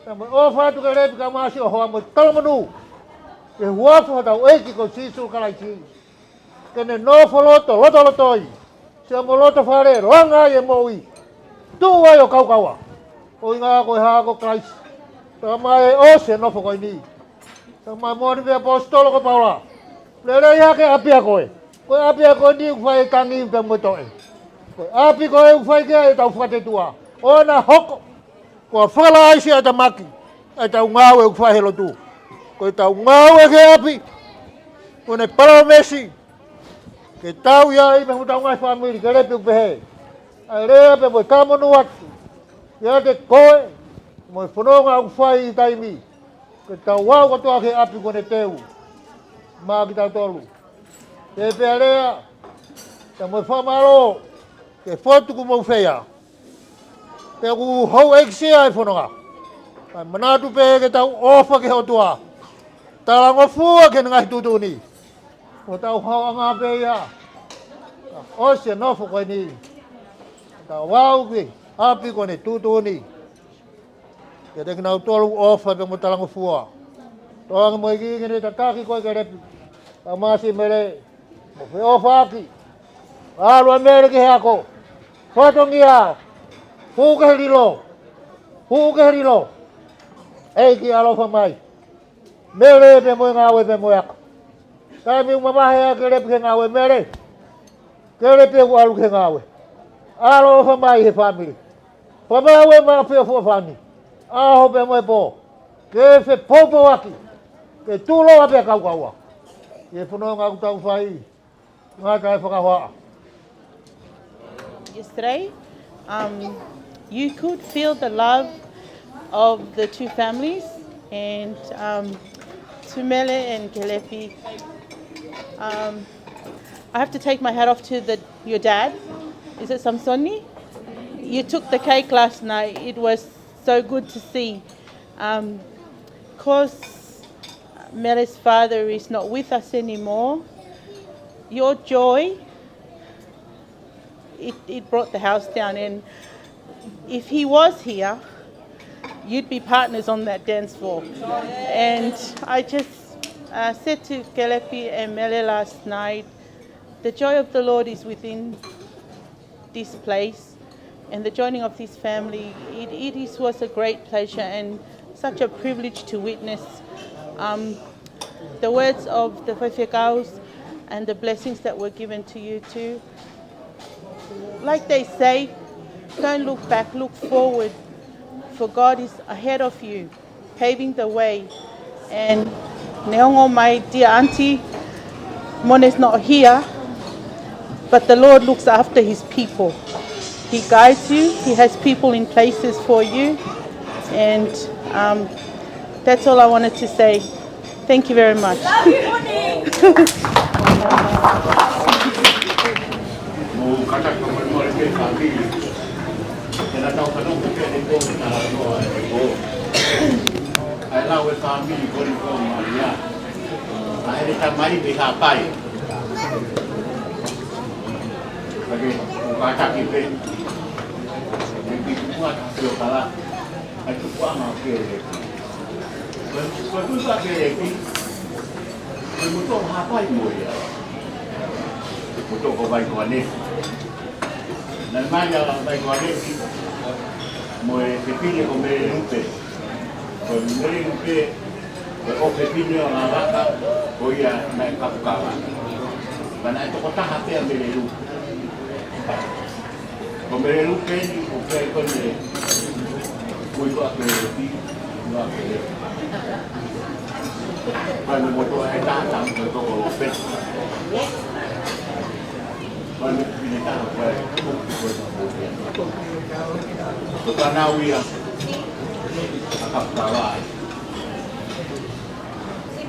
tau mo e ʻofa atu kia Lepi kae ʻumaʻā siʻi hoa mo e talamonū. Ke huafa hotau ʻEiki ko Sīsū Kalaisi. Ke ne nofo loto, lotolotoi. Siʻomo loto fale, langa ai e moʻui. Tuʻu ai ʻo kaukaua. ʻUhinga ko e hā? Ko Kalaisi. Talamai ʻe ʻosi e nofo ko eni. Talamai moʻoni mei he ʻaposetolo ko Paula. Lelei hake ʻapi ʻa koe. Ko e ʻapi ʻa koe ni ʻoku fai e tangi pea mo e toʻe. Ko e ʻapi ko ē ʻoku fai ki ai ʻetau fakatetua. ʻOua naʻa hoko. Ko e fakalaʻaisi ʻa e tamaki ʻa ʻetau ngāue ʻoku fai he lotu. Ko ʻetau ngāue ki he ʻapi. Ko ʻene palōmesi. Ke tau ʻi ai pea mo ʻetau ngaahi fāmili, kia Lepi ʻoku pehē. ʻA e lea pea mo e talamonū atu. Kiate koe, mo e fononga ʻoku fai ʻi taimi. Ke tau aʻu kotoa ki he ʻapi kuo ne teu. Maʻa kitautolu. Pea pea lea, tau mo e fakamālō, ki he fotu kuo mou feia. Pea ʻoku houʻeiki ʻa e fononga. Kae manatu pē ke tau ʻofa ki he ʻOtua. Talangofua ki heʻene ngaahi tuʻutuʻuni. Ko hotau haoʻanga pē ia. Ka ʻosi e nofo ko eni. Tau aʻu ki he ʻapi kuo ne tuʻutuʻuni. Kiate kinautolu ʻofa pea mo talangofua. Tokanga mo e ʻEiki ke ne tataki koe kia Lepi. Kae ʻumaʻā siʻi Mele. Mo feʻofaʻaki. ʻAlu ʻa Mele ki he ako. Fatongia. Hū ki he lilo. Hū ki he lilo. ʻEiki ʻaloʻofa mai. Mele pea mo e ngāue pea mo e ako. Taimi ʻoku mavahe ai kia Lepi ki he ngāue, Mele. Kia Lepi ʻoku ʻalu ki he ngāue. ʻAloʻofa mai he fāmili. Fakamaau e maʻa feʻofoʻofani. ʻAho pea mo e pō. Ke fepoupouaki. Ke tuʻuloa pea kaukaua. ʻI he fononga ʻoku tau fai. Ngata e fakahoa. Yesterday, um, you could feel the love of the two families, and, um, to Mele and Kelepi. Um, I have to take my hat off to the, your dad. Is it Samsoni? You took the cake last night. It was so good to see. Um, 'cause Mele's father is not with us anymore. Your joy, it, it brought the house down. And if he was here, you'd be partners on that dance floor. And I just, uh, said to Kelepi and Mele last night, the joy of the Lord is within this place and the joining of this family. It, it is, was a great pleasure and such a privilege to witness, um, the words of the faifekaus and the blessings that were given to you too. Like they say, don't look back, look forward, for God is ahead of you, paving the way. And neongo my dear auntie Mone's not here, but the Lord looks after his people. He guides you, he has people in places for you, and, um, that's all I wanted to say. Thank you very much. Mou kātaki fakamolemole ki he fāmili. Te na tau fanongo pē ʻi he pō, talanoa ʻi he pō. ʻA e lau e fāmili ko eni ko Malia. ʻA e tamai mei Haʻapai. Ka ke, mou kātaki pē. Mei Pikuakala. ʻA e tupuʻanga ʻo Kelepi. Ko e, ko e tupuʻanga ʻo Kelepi. Ko e motuʻa ʻo Haʻapai mo ia. Motuʻa ko Vaikoanefi. Naʻe mai ʻa Vaikoanefi mo e fefine ko Melelupe. Ko Melelupe, ko e ʻofefine ʻo Lavaka, ko ia naʻe kapukava. Ka naʻe tokotaha pē ʻa Melelupe. Ko Melelupe ni, ko pē ko ne, kui ko ʻa Kelepi, ko ʻa Kelepi. Ko e motuʻa ʻe taha, taha ko e toko Lopeti. Ko e fefine taha ko e, ko e, ko e, ko e fānau ia ʻa Kapukava.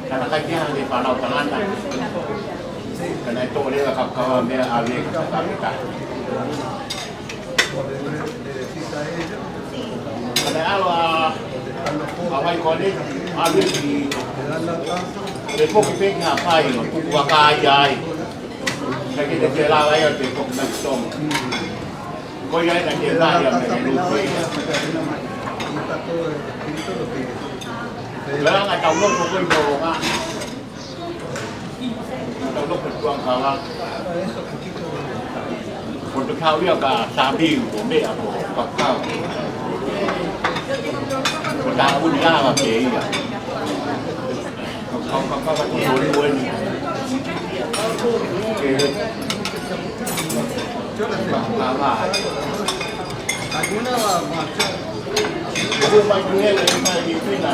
Ka naʻe ʻikai ke ʻi ai ha fānau tangata. Ka naʻe toʻo leva ʻa Kapukava mei ai ʻo ʻave ki Kapukava. Ka naʻe ʻalu ʻa, ʻa Vaikoanefi, ʻave ki, Te foki pē ki ha fai, ʻo tuku ʻa kai ai. Ka ke te te lava ia te foki mai Tonga. Ko ia ena ke lahi a me te lupe. Langa tau loto ko i Moronga. Tau loto tuang kala. Ko te kau ia ka sabi ko me a ko ka kau. Ko ta uni lava ke ia. Ko ka ka ka ko tori weni. Ke ka ka. Ko mai kune le mai di pina.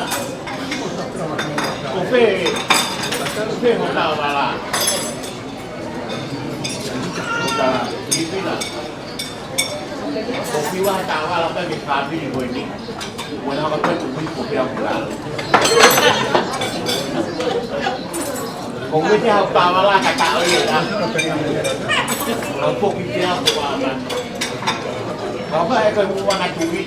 Ko fē, ko fē hotau vala. Hotau vala. Ko fiu hotau vala pē ke kāpili ko eni. Ko na ka pē tu ko fē hotau vala. Ko fē hotau vala ka ta o ia. Ko ki te a ko vala. Ka fē e ko wana tui.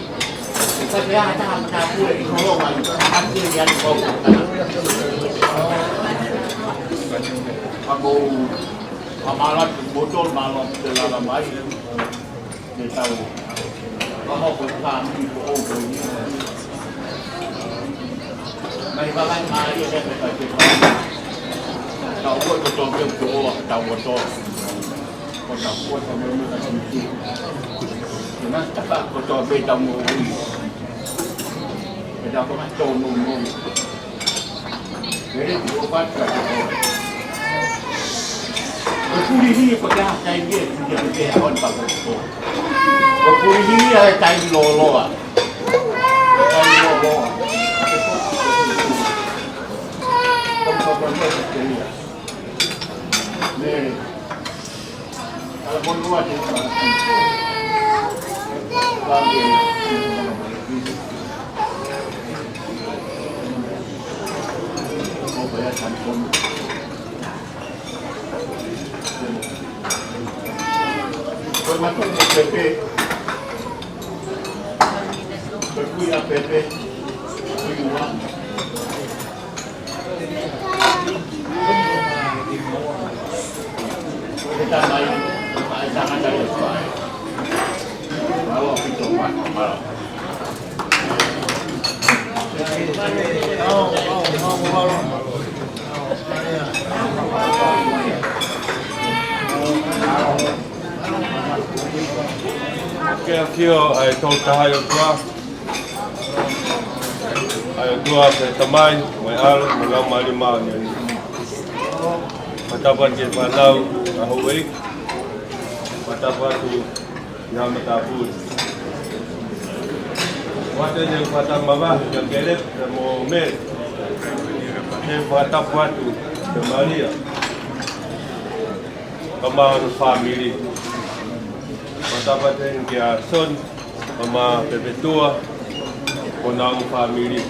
Ka te aha taha mata pule i kolo mai, ka te ia ni kau. Ako, kamala tu motor, malo te lala mai. Te tau. Ako ko kami ko o ko ni. Mai bakai mai ia te te te. Tau ko to to ke ko o tau ko to. Ko tau ko tau mo mo ka siki. Ko na ta ka ko tau be tau mo ui. Ko tau ko na tau mo mo. Ko e ko pa ta ko. Ko puli ni ko ta kai ni ko ta ke on pa ko. Ko puli ni ai kai loloa. Kai loloa. Ko ko ko ko. Mary. Pepe. Pepe. Ke afio ai tau taha ʻo tua. ʻA e ʻOtua ko e Tamai, mo e ʻAlo, mo e Laumālie Māʻoniʻoni. Fakatapu atu ki he fānau ʻa houʻeiki. Fakatapu atu ki he matāpule. Fakatapu atu ki he fakatapu mavahe kia Kelepi, mo Mele. Ke fakatapu atu kia Malia. Kae ʻumaʻā hono fāmili. Fakatapu atu kia Soni. Kae ʻumaʻā Pepetua, mo hona fāmili.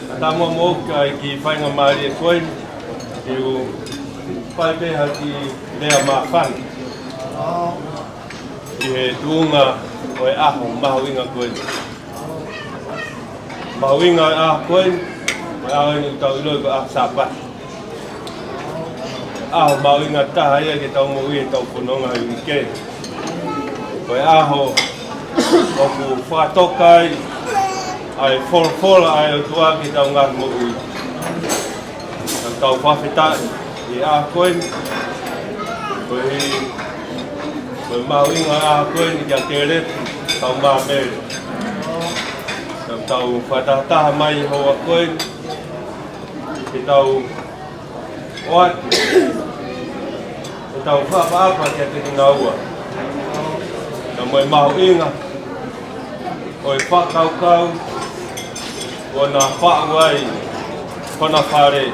Ka tau mou ka ʻi he faingamālie ko eni, te u fai pē ha kiʻi lea māfana. ʻI he tuʻunga ʻo e ʻaho mahuʻinga ko eni. Mahuʻinga ʻo e ʻaho ko eni, ʻo e ʻaho eni ʻoku tau ʻiloʻi ko e ʻaho Sāpate. ʻAho mahuʻinga taha ia ke tau moʻui ʻi heʻetau fononga ʻi he uike. Ko e ʻaho ʻoku fakatoka ai ʻa e folofola ʻa e ʻOtua ki heʻetau ngaahi moʻui. Ka tau fakafetaʻi ʻi he ʻaho ko eni. Ko e, ko e mahuʻinga ʻaho ko eni kia Kelepi, kae ʻumaʻā Mele. Ka tau fakatahataha mai he houa ko eni. Ke tau ʻoatu ʻetau fakaʻapaʻapa kiate kinaua. Ka mo e mahuʻinga ʻo e fakakaukau ʻoku na faʻu ai hona fale.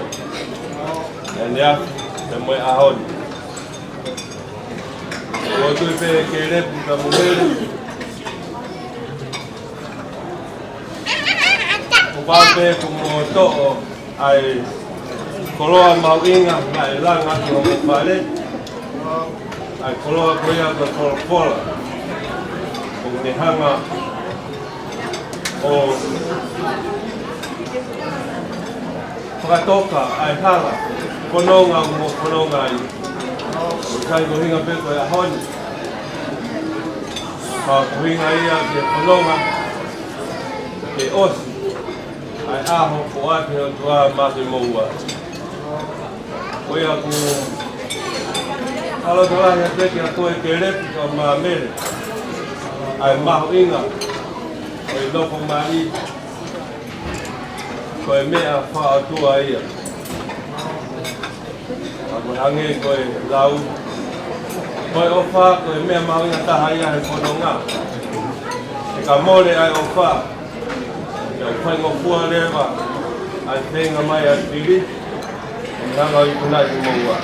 ʻAneafi, ka mo e ʻaho ni. ʻOku ou tui pē Kelepi ka mo Mele. ʻOku ou pehē kuo mou toʻo ʻa e koloa mahuʻinga naʻe langa atu ʻi hoʻomou fale. ʻA e koloa ko ia ko e folofola. ʻOku ne hanga ʻo Fakatoka ʻa e hala fononga ʻoku mou fononga ai. ʻOku ʻikai ko e ʻuhinga pē ko e ʻaho ni, ka ko e ʻuhinga ia ke fononga ke ʻosi ʻa e ʻaho kuo ʻoatu ʻe he ʻOtua maʻa kimoua. Ko ia ʻoku ou loto lahi atu kiate koe Kelepi kae ʻumaʻā Mele, ʻa e mahuʻinga ʻo e nofo mali, ko e meʻa fakaʻotua ia. Ka ko e hangē ko e lau, ko e ʻofa ko e meʻa mahuʻinga taha ia he fononga. He ka mole ʻa e ʻofa, ʻe faingofua leva ʻa e feinga mai ʻa e fili, ʻe hanga ʻo ikunaʻi kimoua.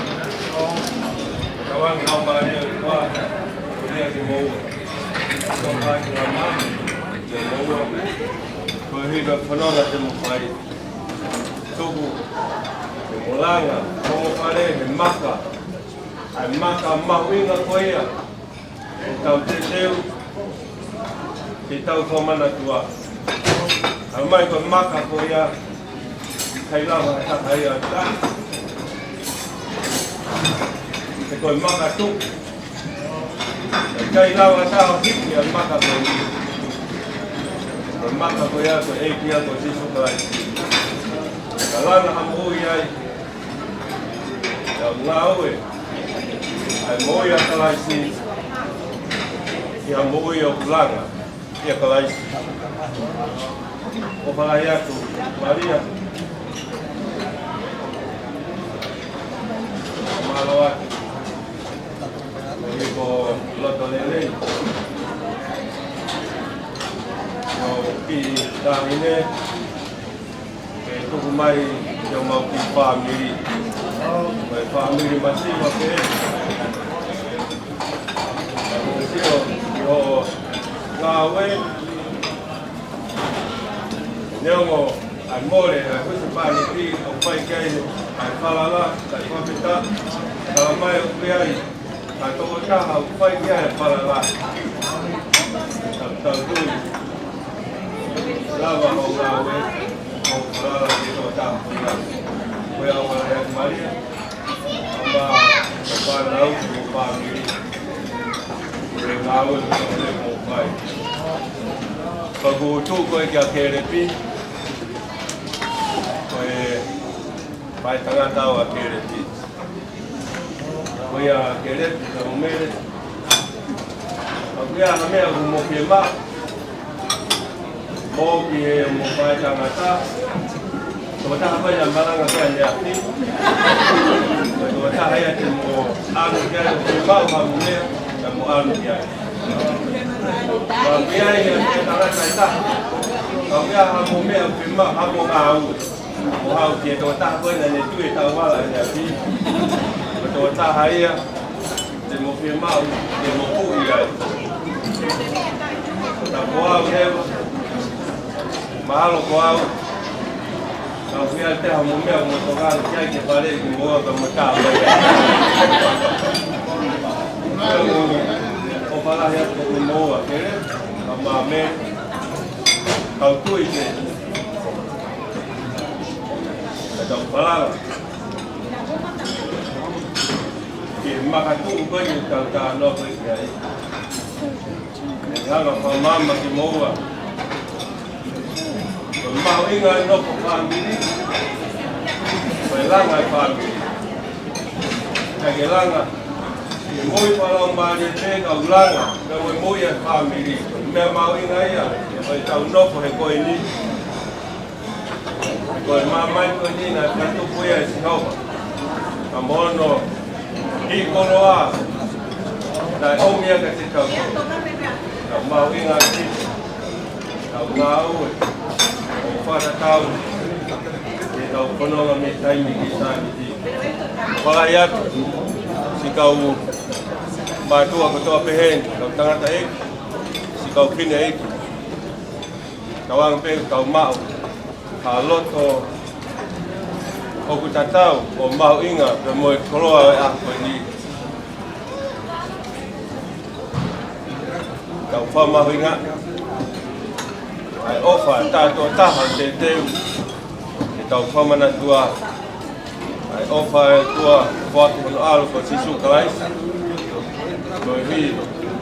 Ka ʻoku ou ʻofa atu kiate kimoua. Ko e hā e fononga te mou fai? Tuku ke mou langa, ko e fale he maka, ʻa e maka mahuʻinga ko ia ke tau teuteu, ke tau fakamanatua. ʻA mai ko e maka ko ia, ʻikai lava ha taha ia ʻo tā. He ko e maka tuku. ʻIkai lava ha taha ʻo hiki ʻa e maka ko ia. Ko e maka ko ia ko e ʻEiki ia ko Sīsū Kalaisi. Ka langa ha moʻui ai, ʻa e ngāue ʻa e moʻui ʻa Kalaisi, ʻi ha moʻui ʻoku langa ʻia Kalaisi. ʻOfa lahi atu, Malia. Mālō atu. Ko e hiko loto lelei. Ko e kiʻi taʻahine ke tuku mai ki homau kiʻi fāmili. Ko e fāmili masiva pē. Masiva ki hoʻo ngāue. Neongo ʻa e mole ʻa e husepāniti ʻoku fai ki ai ʻa e falala, ʻa e fakafetaʻi, tala mai ʻoku ʻi ai ʻa e tokotaha ʻoku fai ki ai ʻa e falala. Tau, tau tui. Lava hoʻo ngāue, hoʻo falala ki he tokotaha ko ia. Ko ia ʻofa lahi atu Malia, ʻa e fānau mo e fāmili. Ko e ngāue ko ē ʻoku mou fai. Ka ʻoku ou tuʻu ko ē kia Kelepi, ko e faʻētangata au ʻa Kelepi. Ko ia Kelepi, ka mo Mele. Ka ko ia ha meʻa ʻoku mou fiemaʻu, mou ki he mo faʻētangata. Tokotaha mai ʻa malanga ki ai ʻaneafi. Tokotaha ia te mou ʻalu ki ai, ʻoku fiemaʻu ha mo meʻa, ka mou ʻalu ki ai. Ka ko ia ia faʻētangata ʻe taha. Ka ko ia ha mo meʻa ʻoku fiemaʻu, ha mo ngāue. Mou haʻu ki he tokotaha ko ē naʻa ne tui e tau vala ʻaneafi. Ko e tokotaha ia te mou fiemaʻu ke mou puʻi ai. Ka ko au leva, mahalo ko au, ka u fia te ha mo meʻa mo tokanga ki ai ke fale ki moua ka mo tā mai. ʻOfa lahi atu kimoua Kele, ka mo Mele, kau tui ke ka tau falala ki he makatuʻu ko ē ʻoku tau talanoa ko ē ki ai. Ke hanga ʻo fakamaama kimoua. Ko e mahuʻinga ʻa e nofo fāmili, ko e langa e fāmili. Ka ke langa, ke moʻui fakalaumālie pē ka u langa, ka u moʻui ʻa e fāmili. Meʻa mahuʻinga ia, ko e tau nofo he ko eni. Ko e māmani ko eni naʻe fakatupu ia ʻe Sihova. Ka mo hono kiʻi koloa naʻe ʻomi ia kiate kitautolu. Ka mahuʻinga ʻa e kiʻi, ka ngāue ʻo fakatatau ki heʻetau fononga mei taimi ki taimi. Fakalahi atu siʻi kau mātuʻa kotoa pehē ni, kau tangataʻeiki, siʻi kau fineʻeiki. Tauange pē ke tau maʻu ha loto ʻoku tatau ʻo mahuʻinga pea mo e koloa ʻo e ʻaho ko eni. Tau fakamahuʻinga ʻa e ʻofa taʻetokotaha ʻo teuteu ke Tau fakamanatua ʻa e ʻofa ʻa e ʻOtua, foaki hono ʻAlo ko Sīsū Kalaisi, koeʻuhi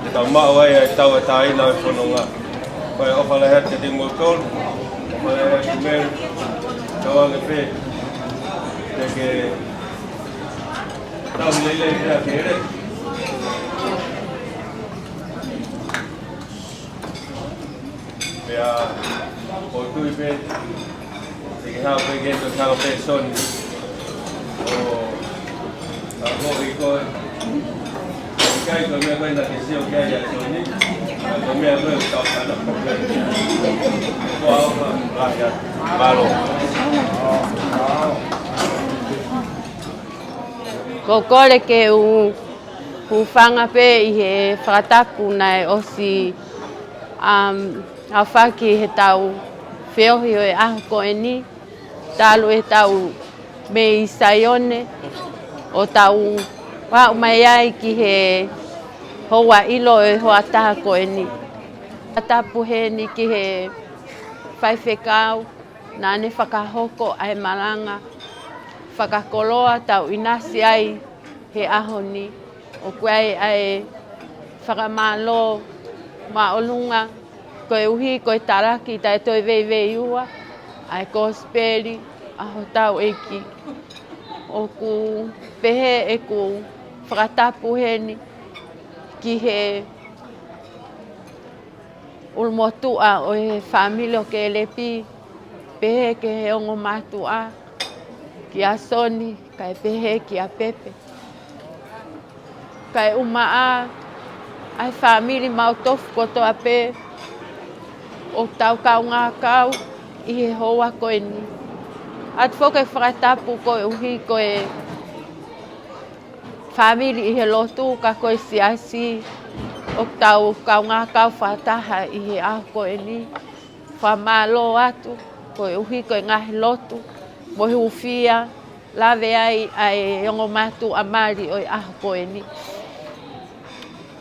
ke tau maʻu ai ʻa e tauʻatāina ʻo e fononga. Ko e ʻofa lahi atu kiate kimoutolu, ʻofa lahi atu Mele, tau ange pē, te ke tau lelei pea ke lelei. Pea ʻoku ou tui pē, te ke haʻu pē ke toe haʻu pē Soni. ʻO, ʻa ko i koe. ʻIkai ko e meʻa ko ē naʻa ke sio ki ai ʻa Soni. ʻA ko e meʻa ko ē ʻoku tau kana. Ko au ma, ʻa ia. Mālō. Ko e kole ke u hūfanga pē ʻi he fakatapu naʻe ʻosi, um, aofaki heʻetau feohi ʻo e ʻaho ko eni, talu ʻetau mei Saione, ʻo tau aʻu mai ai ki he houa ʻilo ʻo e hoʻataha ko eni. Fakatapu heni ki he faifekau, naʻa ne fakahoko ʻa e malanga fakakoloa tau ʻinasi ai he ʻaho ni. ʻOku ʻi ai ʻa e fakamālō māʻolunga koeʻuhi ko e talaki taʻe toe veiveiua ʻa e Kosipeli ʻa hotau ʻEiki. ʻOku pehē ʻeku fakatapu heni ki he ʻulumotuʻa ʻo e fāmili ʻo Kelepi, pehē ki he ongo mātuʻa, kia Soni, kae pehē kia Pepe. Kae ʻumaʻā ʻa e fāmili maʻu tofu kotoa pē ʻoku tau kaungā kau ʻi he houa ko eni. ʻOatu foki e fakatapu koeʻuhi ko e fāmili ʻi he lotu ka ko e siasi ʻoku tau kaungā kau fakataha ʻi he ʻaho ko eni. Fakamālō atu koeʻuhi ko e ngaahi lotu mo e hūfia lave ai ʻa e ongo mātuʻa mali ʻo e ʻaho ko eni.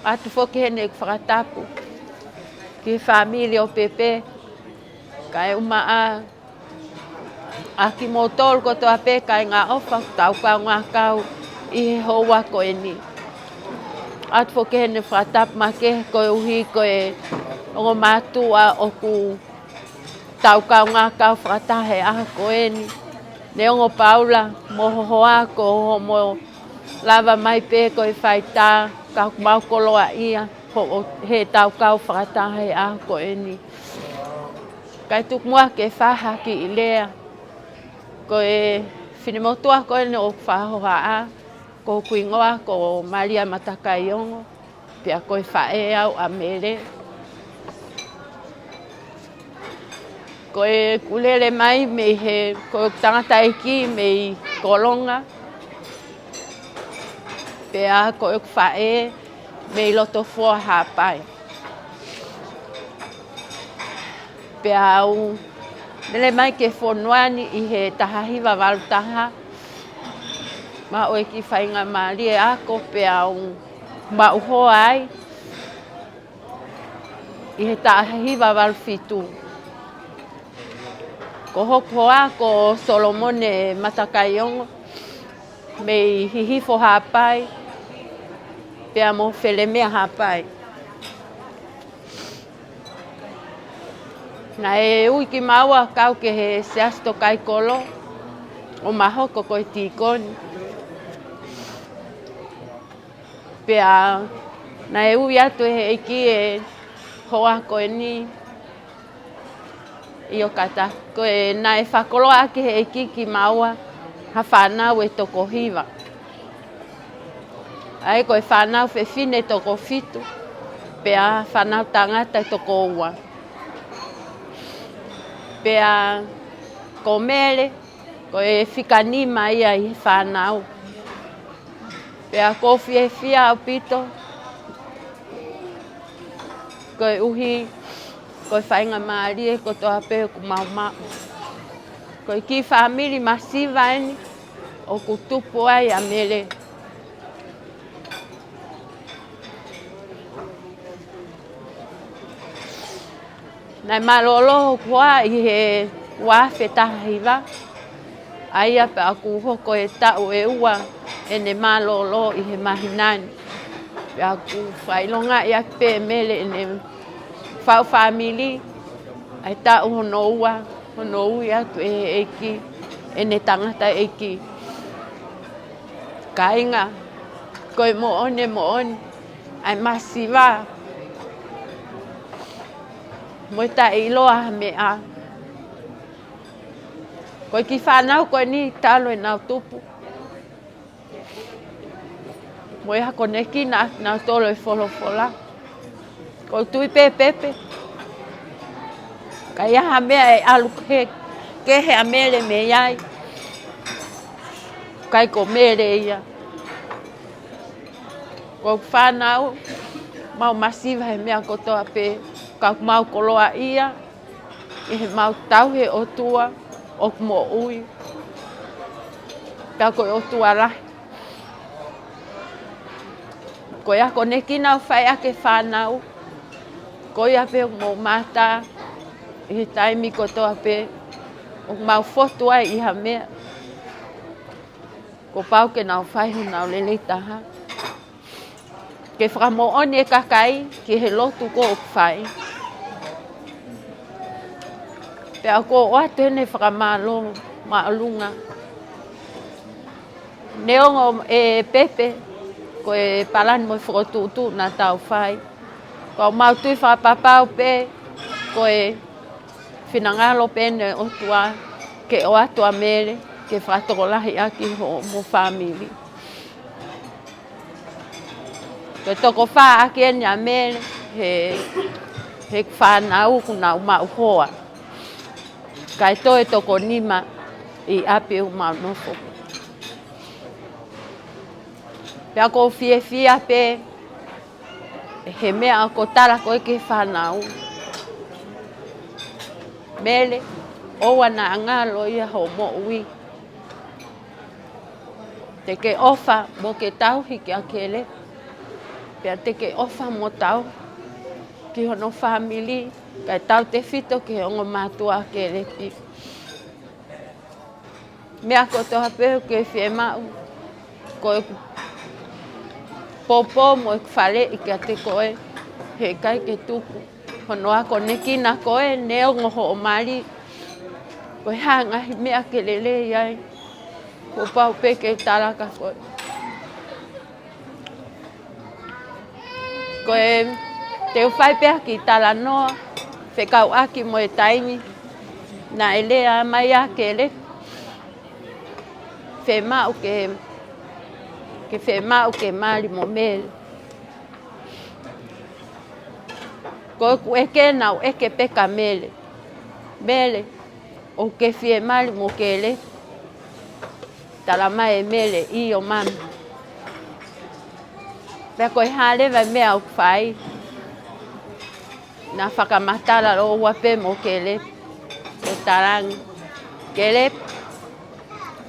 ʻOatu foki heni ʻeku fakatapu ki he fāmili ʻo Pepe, kae ʻumaʻā ʻa kimoutolu kotoa pē kāinga ʻofa ʻoku tau kaungā kau ʻi he houa ko eni. ʻOatu foki heni e fakatapu makehe koeʻuhi ko e ongo mātuʻa ʻoku tau kaungā kau fakataha he ʻaho ko eni. Neongo Paula mo ho hoa ko hoʻomo lava mai pē ko e faitā, ka ʻoku mau koloaʻia hoʻo, heʻetau kau fakataha he ʻaho ko eni. Kae tuku muʻa ke fai ha kiʻi lea. Ko e finemotuʻa ko eni ʻoku fakahohaʻa, ko hoku hingoa ko Malia Matakaiongo, pea ko e faʻē au ʻa Mele. Ko ʻeku lele mai mei he, ko ʻeku tangataʻeiki mei Kolonga, pea ko ʻeku faʻē mei Lotofoa Haʻapai. Pea u lele mai ki he fonua ni ʻi he taha hiva valu taha, maʻu e kiʻi faingamālie ako pea u maʻu hoa ai ʻi he taha hiva valu fitu. Ko hoku hoa ko Solomone Matakaiongo mei Hihifo Haʻapai, pea mo Felemea Haʻapai. Naʻe ui kimaua kau ki he Siasi Tokaikolo ʻo ma hoko ko e tīkoni. Pea naʻe ui atu ʻe he ʻEiki e hoa ko eni ʻi ʻOkata, ko e naʻe fakakoloa ʻaki ʻe he ʻEiki kimaua ha fānau ʻe toko hiva. ʻA ia ko e fānau fefine ʻe toko fitu, pea fānau tangata ʻe toko ua. Pea ko Mele, ko e fika nima ia ʻi he fānau. Pea ʻoku ou fiefia ʻaupito, koeʻuhi ko e faingamālie kotoa pē ʻoku mau maʻu. Ko e kiʻi fāmili masiva eni ʻoku tupu ai ʻa Mele. Naʻe mālōlō hoku hoa ʻi he ua afe taha hiva, ʻA ia pea ʻoku hoko e taʻu ʻe ua ʻene mālōlō ʻi he māhina ni. Pea ʻoku fakaʻilongaʻi ʻaki pē ʻe Mele ʻene faʻu fāmili, ʻa e taʻu hono ua, hono ui atu ʻe he ʻEiki ʻene tangataʻeiki. Kāinga, ko e moʻoni, moʻoni, ʻa e masiva mo e taʻeʻiloa ha meʻa. Ko e kiʻi fānau ko eni talu ʻenau tupu, mo e akonekina ʻa kinautolu ʻe he folofola. ʻOku ou tui pē Pepe, ka ʻi ai ha meʻa ʻe ʻalu kehe, kehe ʻa Mele mei ai, ʻikai ko Mele ia. Ko e fānau, mau masiva he meʻa kotoa pē, ka mau koloaʻia ʻi heʻemau tauhi e ʻOtua ʻoku moʻui, pea ko e ʻOtua lahi. Ko e akonekina ʻoku fai ʻaki e fānau, ko ia pē ʻoku mou mātā ʻi he taimi kotoa pē ʻoku mau fotu ai ʻi ha meʻa. Kuo pau ke nau fai honau lelei taha ke fakamoʻoni e kakai ki he lotu ko ē ʻoku fai. Pea ʻoku ou ʻoatu ʻeni e fakamālō māʻolunga. Neongo ʻe Pepe ko e palani mo e fokotuʻutuʻu naʻa tau fai, ka ʻoku mau tui fakapapau pē ko e finangalo pē ʻeni ʻo e ʻOtua ke ʻoatu ʻa Mele ke fakatokolahi ʻaki hoʻomo fāmili. Ko e toko fā ʻaki ʻeni ʻa Mele he, he fānau kuo nau maʻu hoa, kae toe toko nima ʻi ʻapi ʻoku mau nofo. Pea ʻoku ou fiefia pē he meʻa ʻoku tala ko ē ki he fānau. Mele, ʻoua naʻa ngalo ia hoʻo moʻui. Te ke ʻofa mo ke tauhi kia Kelepi, pea te ke ʻofa mo tauhi ki hono fāmili, kae tautefito ki he ongo mātuʻa ʻa Kelepi. Meʻa kotoa pē ʻoku ke fiemaʻu, ko e poupou mo e faleʻi kiate koe, heʻikai ke tuku hono akonekina koe neongo hoʻo mali. Ko e hā e ngaahi meʻa ke lelei ai, kuo pau pē ke tala kia koe. Ko e, te u fai pē ha kiʻi talanoa fekauʻaki mo e taimi naʻe lea mai ai ʻa Kelepi. Fiemaʻu ke, ke fiemaʻu ke mali mo Mele. Ko ʻeku ʻeke naʻa ku ʻeke pē kia Mele, Mele, ʻoku ke fie mali mo Kelepi? Tala mai ʻe Mele, ʻio mami. Pea ko e hā leva e meʻa ʻoku fai? Naʻa fakamatala lōua pē mo Kelepi, ʻo talaange, Kelepi,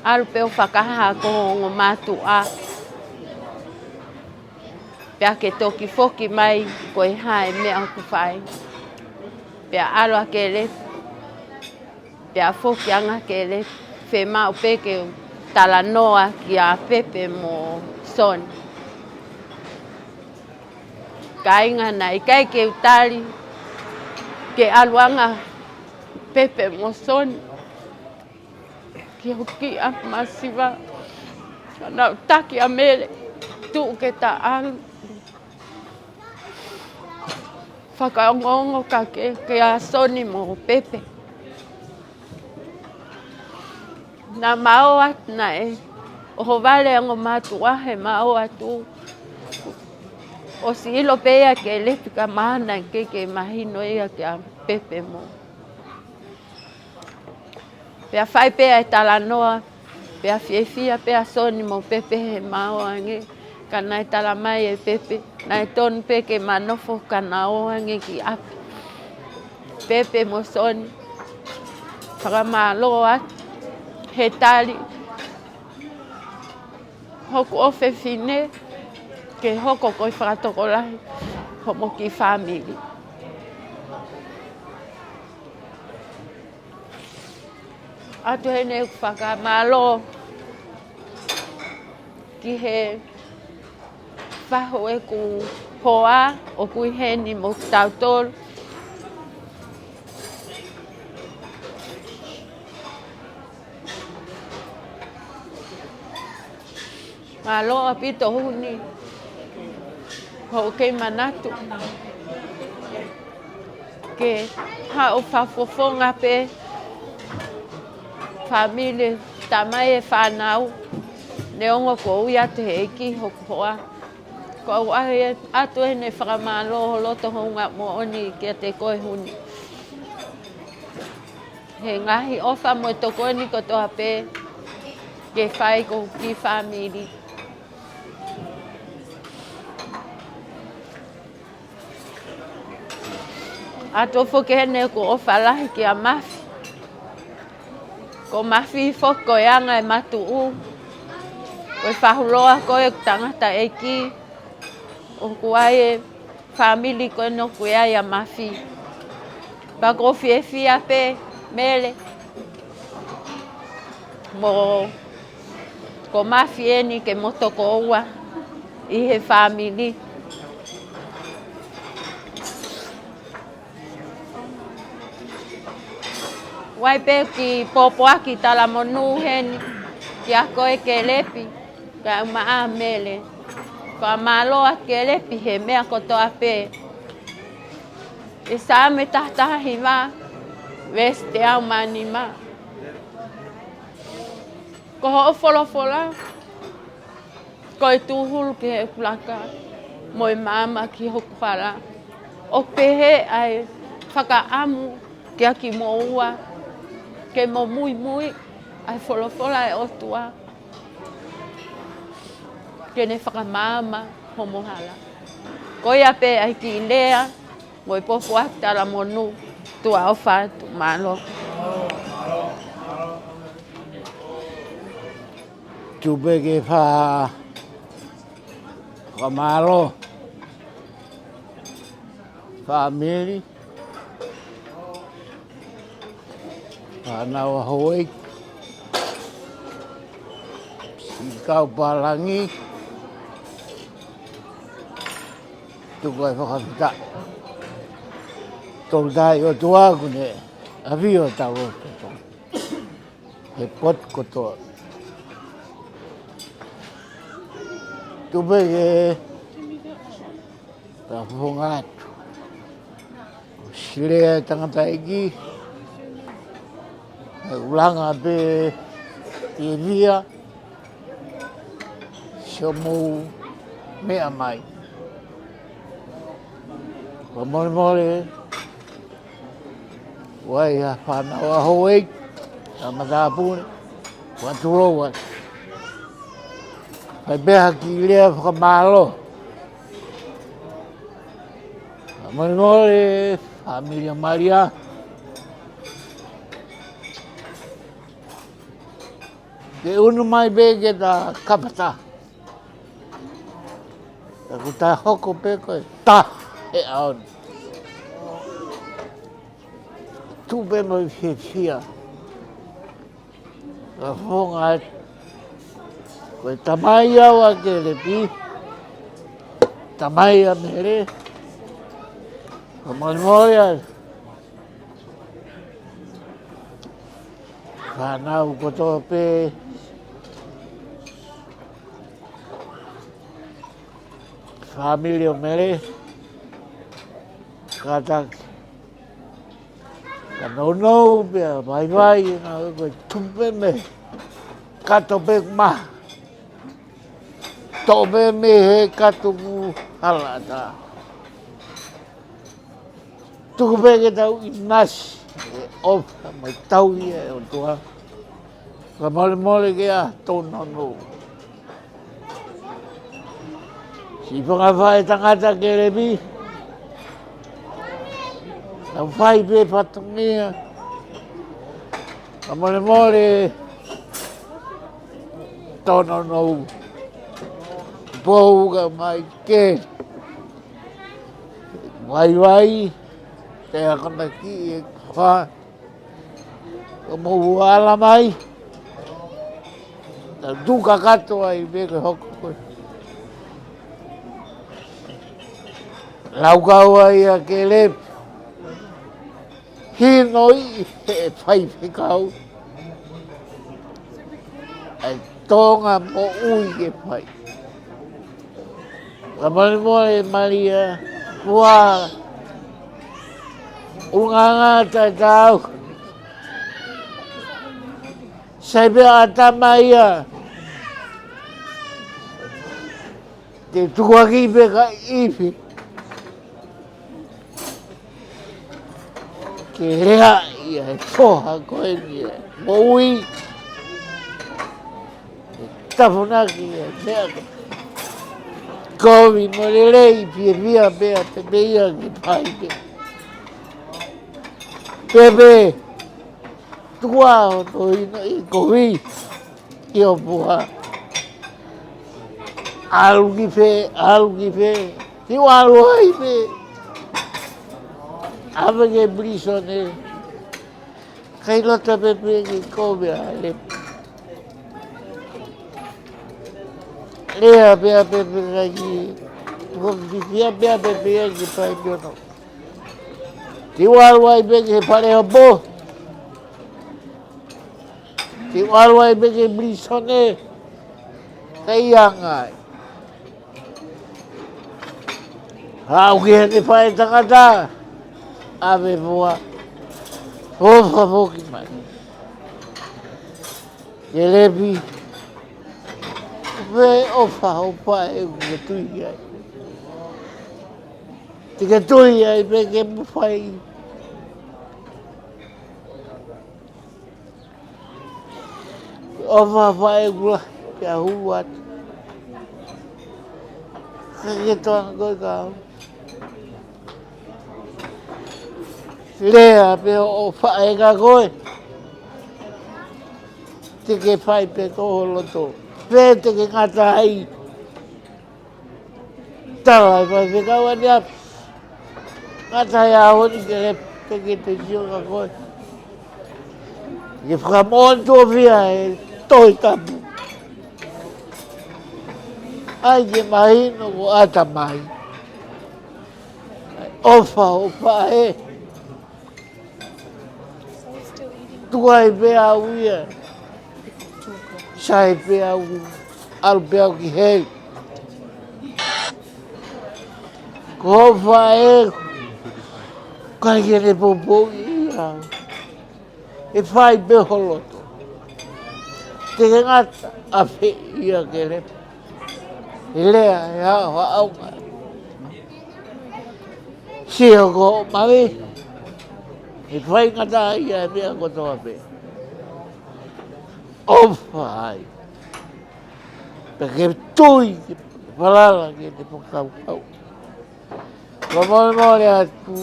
ʻalu pē ʻo fakahā ki ho ongo mātuʻa, pea ke toki foki mai ko e hā e meʻa ʻoku fai. Pea ʻalu ʻa Kelepi, pea foki ange ʻa Kelepi, fiemaʻu pē ke talanoa kia Pepe mo Soni. Kāinga, naʻe ʻikai ke u tali ke ʻalu ange ʻa Pepe mo Soni ki hoku kiʻi ʻapi masiva. Naʻa ku taki ʻa Mele, tuʻu ke ta ʻalu. Fakaongoongo kia ke, kia Soni mo Pepe. Naʻa ma ō atu, naʻe ʻohovale e ongo mātuʻa he ma ō atu. ʻOsi ʻilo pē ia ʻe Kelepi ka mahalo naʻe ʻikai ke mahino ia kia Pepe mo. Pea fai pē ʻa e talanoa, pea fiefia pē ʻa Soni mo Pepe he ma ō ange, ka naʻe tala mai ʻe Pepe naʻe tonu pē ke ma nofo ka na ō ange ki ʻapi. Pepe mo Soni, fakamālō atu he tali hoku ʻofefine ke hoko ko e fakatokolahi hoʻomo kiʻi fāmili. ʻOatu heni ʻeku fakamālō ki he fahu ʻeku hoa ʻoku ʻi heni mo kitautolu. Mālō ʻaupito Huni. Hoʻo kei manatu ke haʻu ʻo fakafofonga pē fāmili, tamai e fānau, neongo kuo ui atu he ʻEiki hoku hoa. Ko au ʻai atu ʻene fakamālō ho loto hounga moʻoni kiate koe Huni. He ngaahi ʻofa mo e tokoni kotoa pē ke fai ko ki fāmili. ʻOatu foki heni ʻeku ʻofa lahi kia Mafi. Ko Mafi foki ko e anga e matuʻu. Ko e fahuloa ko e tangataʻeiki. ʻOku ʻi ai e fāmili ko eni ʻoku ʻi ai ʻa Mafi. Pea ʻoku ou fiefia pē Mele mo ko Mafi eni ke mo tokoua ʻi he fāmili. ʻOku ʻi ai pē kiʻi pōpoaki talamonū heni kia koe Kelepi, kae ʻumaʻā Mele. Fakamālō ʻa Kelepi he meʻa kotoa pē. ʻI Saame taha taha hiva, veesi teau mā nima. Ko hoʻo folofola ko e tūhulu ki heʻeku laka, mo e maama ki hoku hala. ʻOku pehē ʻa e fakaʻamu kia kimoua ke mo muimui ʻa e folofola ʻa e ʻOtua ke ne fakamaama homo hala. Ko ia pē ʻa e kiʻi lea mo e pōpoaki talamonū, tuʻa ʻofa atu, mālō. Tuku pē ke fa-, fakamālō fāmili, fānau ʻa Houʻeiki, siʻi kau pālangi, tuku ʻa e fakafetaʻi. Tolu taha ʻOtua kuo ne ʻafio ʻi hotau loto he potu kotoa. Tuku pē ke ta fofonga atu. Ko e siʻi lea ʻa e tangataʻeiki, ʻa e ʻulunga pē ke via, sio mou meʻa mai. Fakamolemole, ʻoku ʻi ai ha fānau ʻa Houʻeiki, ha matāpule, ʻoku ʻi ai ha tulou ʻa. Fai pē ha kiʻi lea fakamālō. Fakamolemole, fāmili ʻa Malia. Ke unu mai pē ke ta kapata. Ka kuo ta hoko pē ko e taha he ʻaho ni. Tuku pē mo e fiefia. Ka fofonga atu. Ko e tamai au ʻa Kelepi. Tamai ʻa Mele. Fakamolemole ʻa e fānau kotoa pē. Fāmili ʻo Mele, kātaki. Ka nounou pea vaivai, ʻa ia ko e tupe mei he kato pē ʻoku maha. Toʻo pē mei he kato ʻoku hala ʻatā. Tuku pē ke tau ʻinasi he ʻofa mo e tauhi ʻa e ʻOtua. Fakamolemole ke ʻa tōnounou. Siʻi fanga faʻētangata Kelepi. Tau fai pē fatongia. Fakamolemole. Tōnounou. Pou ka mai ke. Vaivai, te akonaki e fa. ʻo mou ala mai. Tau tuʻu kakato ai pē ke hoko ko ē. Laukau ai ʻa Kelepi. Hinoʻi he faifekau. ʻA e Tonga moʻui ke fai. Ka molemole Malia, ua unganga tatau. Sai pē ʻa tama ia. Te tukuaki pē ka ifi. Ke lea ia he foha ko eni ia. Moʻui. Ke tafunaki ia. Meʻa ko. Kovi mo lelei pia pia pea te pea ia ke pai pē. Pepe. Tuku ā hono hinoʻi kovi. ʻIo puha. ʻAlu ki fē, ʻalu ki fē. Te u ʻalu ai pē. ʻAve ke pilīsone. Kai lota pē pē ki kovi ʻa le. Lea pē pē pē kai ki. Ko ki fia pē pē pē ki pai pē ono. Te u ʻalu ai pē ki he fale hopo. Te u ʻalu ai pē ki pilīsone. Kai anga ai. Haʻu ki heʻene faʻē tangata. ʻAve foha. Fofa foki mai. Kelepi. Pea ʻofa hoʻo faʻē ʻoku ke tui ai. Te ke tui ai pē ke mo fai. ʻOfa faʻē kula, pea hū atu. Ka ke toa ko e kau. Lea pē hoʻo faʻē ka ko e. Te ke fai pē ko ho loto. Pea te ke ngata ai. Tala e faifekau ʻaneafi. Ngata ai ʻaho ni Kelepi ke te sio ka ko e. Ke fakamoʻoni tuʻo fiha e Tohi Tapu. ʻAi ke mahino ko ʻatamai. ʻOfa hoʻo faʻē. Tuku ai pē au ia. Sai pē au. ʻAlu pē au ki heli. Ko hoʻo faʻē. Kai ke ne poupouʻi au. ʻE fai pē ho loto. Te ke ngata ʻafē ia Kelepi. ʻE lea, ʻe haʻo, haʻo ngata. Sio ko mavi. ʻE faingataʻaʻia e meʻa kotoa pē. ʻOfa ai. Pea ke tui, ke falala, ke te pakaukau. Ka molemole atu.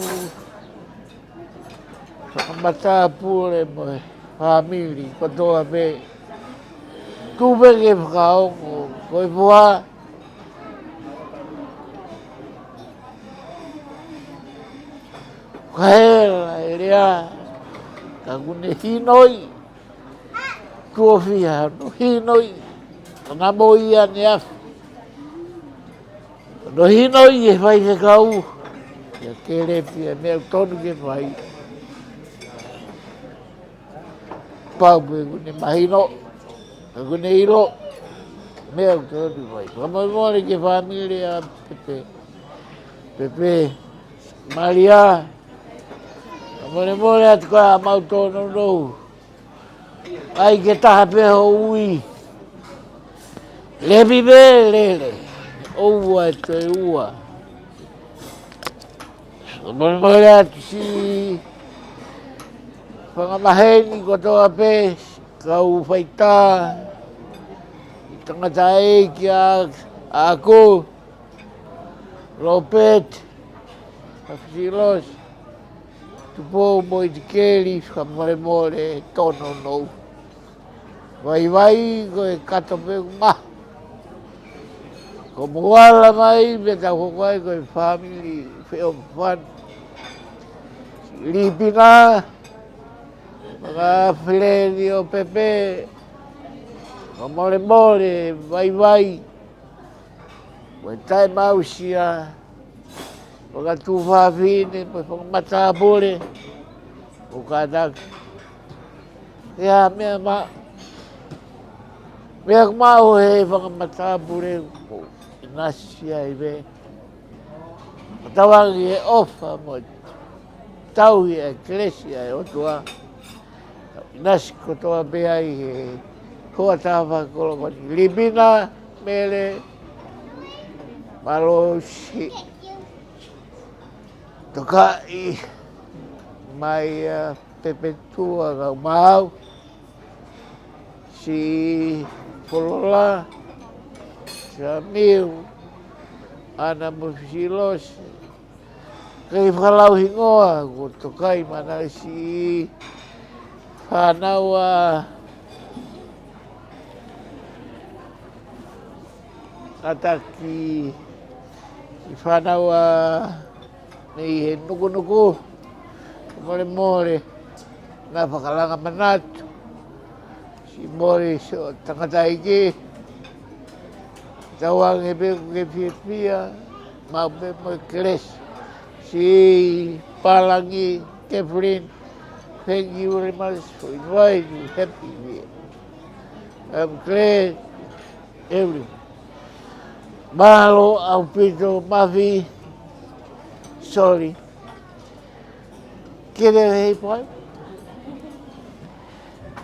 Fakamatapule mo e fāmili kotoa pē. Tuku pē ke fakaongo ko e foha. Ka hela e lea. Ka ʻoku ne hinoʻi. Tuʻo fiha hono hinoʻi. Ka na mo ia ʻaneafi. Hono hinoʻi e faifekau. ʻIa Kelepi e meʻa ʻoku tonu ke fai. Pau pē ʻoku ne mahino. ʻOku ne ʻilo. Meʻa ʻoku tonu ke fai. Fakamolemole ki he fāmili ʻa Pepe. Pepe. Malia. Fakamolemole atu ka mau tōnounou. ʻAi ke taha pē ho ui. Lepi pē lele. ʻOua ʻe toe ua. Molemole atu siʻi fanga maheni kotoa pē. Kau faitā. Tangataʻeiki ʻa, ʻa ko. Lopeti. Fafisilosi. Tupou mo ʻItikeli, fakamolemole tōnounou. Vaivai ko e kato pē ʻoku maha. Ko mou ala mai, pea tau hoko ai ko e fāmili feʻofoʻofani. Lipina, Fakafileni ʻo Pepe, fakamolemole, vaivai, mo e taʻemausia, fakatuofāfine, mo e fakamatāpule, ʻo kātaki. ʻIa, meʻa ma, meʻa ma ʻo e fakamatāpule, ʻo ʻinasi ai pē. Tauange ʻofa mo tauhi ʻa e kelesi ʻa e ʻOtua. Tau ʻinasi kotoa pē ai he hoa taha fakakolo ko eni, Lipina Mele Malosi. Tokaʻi mai ʻa Pepetua Kaumau, Siʻi Folola, Samiu, ʻAna mo Fisilosi. Kei fakalau hingoa, ko Tokai Mana, siʻi fānau ʻa Ataki, siʻi fānau ʻa mei he nukunuku, molemole, na fakalanga manatu, siʻi mole so tangataʻeiki, tauange pē ʻoku ke fiefia, maʻu pē mo e kelesi, siʻi pālangi, Catherine, thank you very much for inviting me. Happy here. I'm glad every Mālō ʻaupito Mafi. Sorry. Get it, hey boy.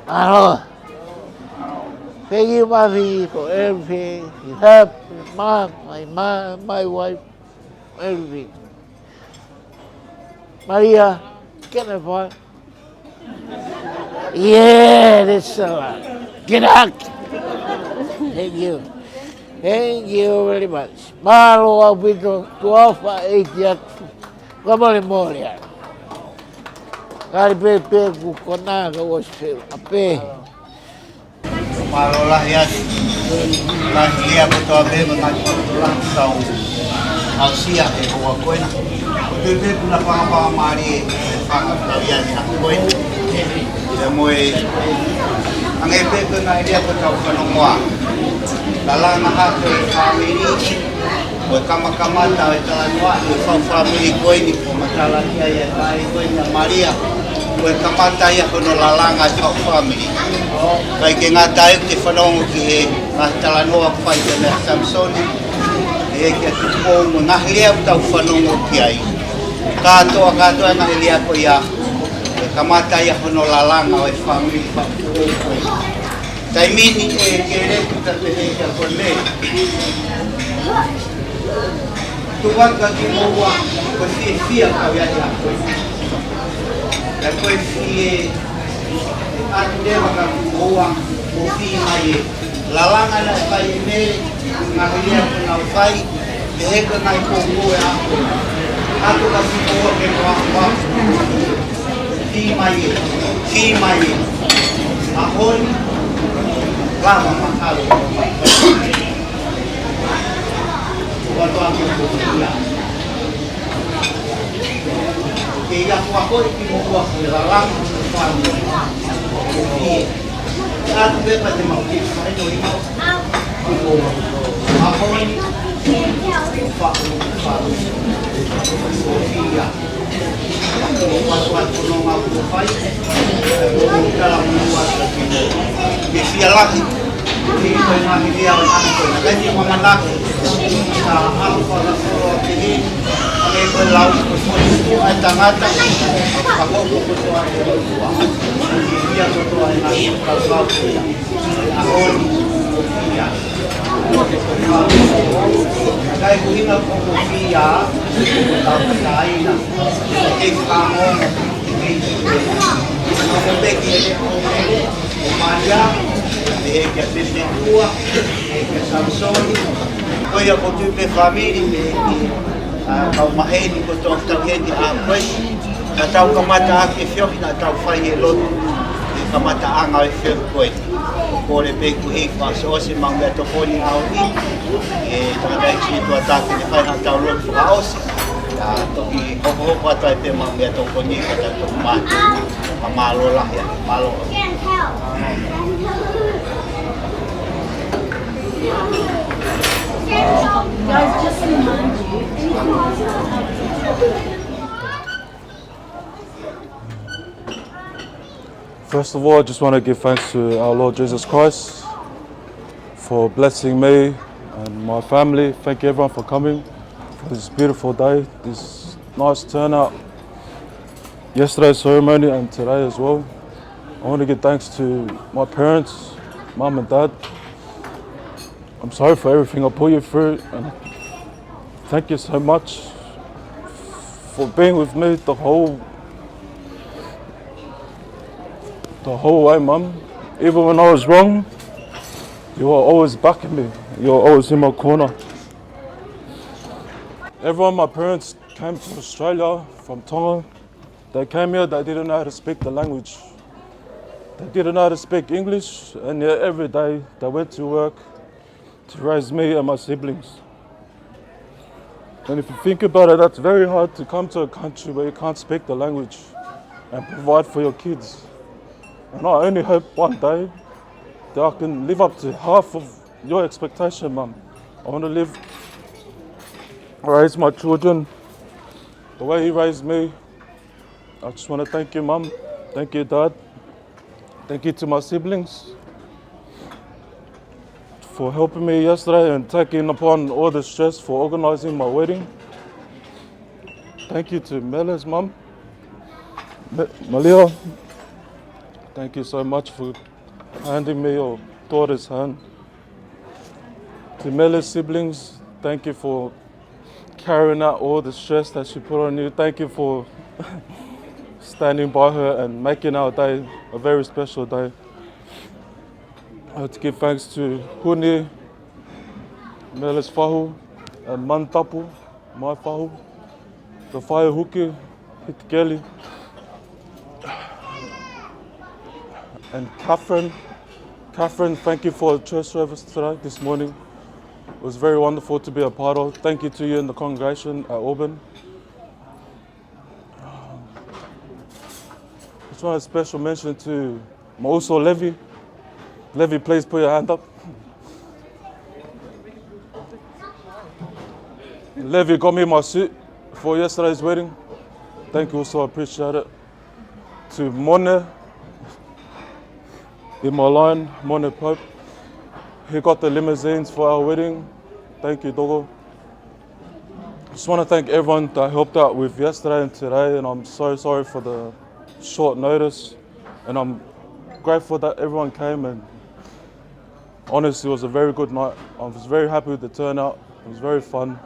Mālō. Thank you, Mafi, for everything. You help my mom, my mom, my wife, everything. Maria, get it, boy. Yeah, that's a lot. Get out. Thank you. Thank you very much. Mālō ʻaupito, tuʻa ʻofa ʻeiki atu. Fakamolemole ā. Kali pē pē ku konā ka ʻosi feu a pē. Mālō lahi atu. Ngaahi lea kotoa pē mo e ngaahi fakatōkilalo ʻoku tau aʻusia he houa ko eni. ʻOku ou tui pē ʻoku na fakafakamālie e fanga tau ia ni a ko eni. Pea mo e hangē pē ko e ngaahi lea ʻoku tau fanongoa. Lalanga hake e fāmili. Ko e kamakamata ʻo e talanoa ʻi he fau fāmili ko eni, ko e matala ki ai ʻa e vaʻe ko eni ʻa Malia. Ko e kamata ia hono lalanga e fau fāmili. ʻIkai ke ngata ai, ʻoku te fanongo ki he ngaahi talanoa ʻoku fai ʻe Mea Samisoni, ʻe he kia Tupou mo e ngaahi lea ʻoku tau fanongo ki ai. Kātoa, kātoa e ngaahi lea ko ia, ko e kamata ia hono lalanga ʻo e fāmili fau ko eni. Taimi ni ʻe kele kuta pehē kia koe me. Tuku atu kia kimoua ko e fiefia kau ia ia koe. Ka ko e fie atu leva kia kimoua ko e fie mai e lalanga naʻe fai ʻe Mele, ngaahi lea ko ena ʻoku fai, pehē ko e ngaahi koukou ʻa koe. Atu kia kimoua ke ko ako ako. Fie mai e, fie mai e. ʻAho ni, lava mahalo. Ua toa ke ko ia. Ke ia ko ako i kimoua ke lalanga, fāmili. Fie. Atu pē pea te mau ke fai no imo. ʻAho ni, faʻu, faʻu. Fie. Ke fie lahi, ke ko e ngaahi lea ʻo e ʻaho ko ena. Kai ke mamanaki, ka ʻalu fakafulo a pehē, ʻa e ko e lau, ko e foʻi tuʻu ʻa e tangata, ka hoko kotoa e ua. Ke fie kotoa e ngaahi kaukau ko ia. ʻAho ni, ko ia. Kai ko ina ko ko fia, tau kaina. Ke fakaongo, ke fie. Ko peki e le o mele, ʻo Malia, ʻe he kia Pepe Tua, ʻe he kia Samisoni. Ko ia ʻoku ou tui pē fāmili, ʻe he kia, ʻa, kau maheni kotoa ʻoku tau ʻi heni ʻa koe. Naʻa tau kamata ʻaki e feohi naʻa tau fai he lotu, he kamataʻanga ʻo e feohi ko eni. ʻOku ou kole pē ʻoku ʻi he fakaʻosi ʻo e maʻumeʻatokoni ʻaho ni, ʻe tangataʻeiki tuʻa taha ke ne fai haʻatau lotu fakaʻosi. ʻA, toki hokohoko atu ai pē maʻumeʻatokoni ka tau toki mate. Mālō lahi, mālō. Guys, just to remind you, First of all, I just want to give thanks to our Lord Jesus Christ for blessing me and my family. Thank you everyone for coming for this beautiful day, this nice turnout. Yesterday's ceremony and today as well. I want to give thanks to my parents, mum and dad. I'm sorry for everything I put you through, and thank you so much for being with me the whole, the whole way, Mum. Even when I was wrong, you were always backing me. You were always in my corner. Everyone, my parents came to Australia from Tonga. They came here, they didn't know how to speak the language. They didn't know how to speak English, and yet every day they went to work to raise me and my siblings. And if you think about it, that's very hard to come to a country where you can't speak the language and provide for your kids. And I only hope one day that I can live up to half of your expectation, Mum. I want to live, raise my children the way you raised me. I just want to thank you, Mum. Thank you, Dad. Thank you to my siblings for helping me yesterday and taking upon all the stress for organizing my wedding. Thank you to Mele's mum, Me- Malia. Thank you so much for handing me your daughter's hand. To Mele's siblings, thank you for carrying out all the stress that she put on you. Thank you for standing by her and making our day a very special day. I want to give thanks to Huni, Mele's fahu, and Mantapu, my fahu, the Fire Huki, Hitikeli, and Catherine. Catherine, thank you for the church service today, this morning. It was very wonderful to be a part of. Thank you to you and the congregation at Auburn. Just want a special mention to Mauso Levy. Levy, please put your hand up. Levy got me my suit for yesterday's wedding. Thank you, also appreciate it. To Mone, in my line, Mone Pope. He got the limousines for our wedding. Thank you, Dogo. Just want to thank everyone that helped out with yesterday and today, and I'm so sorry for the short notice, and I'm grateful that everyone came, and honestly, it was a very good night. I was very happy with the turnout. It was very fun.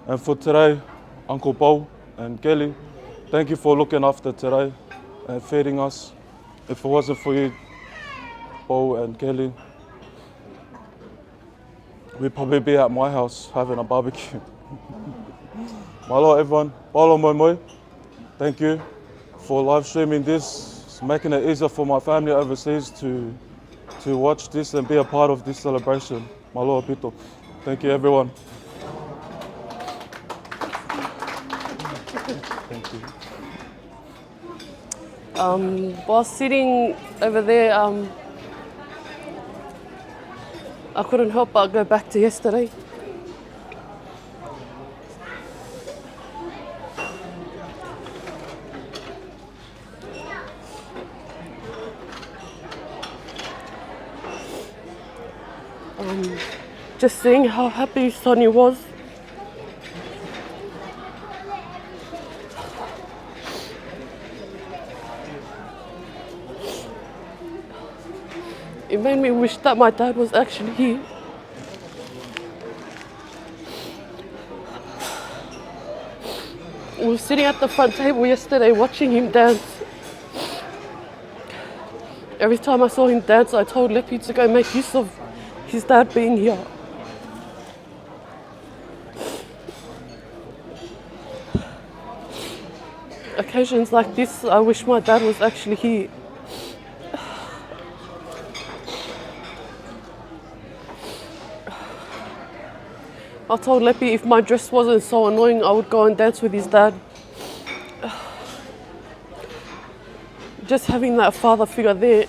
And for today, Uncle Paul and Kelly, thank you for looking after today and feeding us. If it wasn't for you, Paul and Kelly, we'd probably be at my house having a barbecue. Mālō, everyone. Mālō, moimoi. Thank you for live streaming this. It's making it easier for my family overseas to, to watch this and be a part of this celebration. Mālō ʻaupito. Thank you, everyone. Thank you. Um, while sitting over there, um, I couldn't help but go back to yesterday. Um, just seeing how happy Sonny was. It made me wish that my dad was actually here. We were sitting at the front table yesterday watching him dance. Every time I saw him dance, I told Lepi to go make use of his dad being here. Occasions like this, I wish my dad was actually here. I told Lepi if my dress wasn't so annoying, I would go and dance with his dad. Just having that father figure there.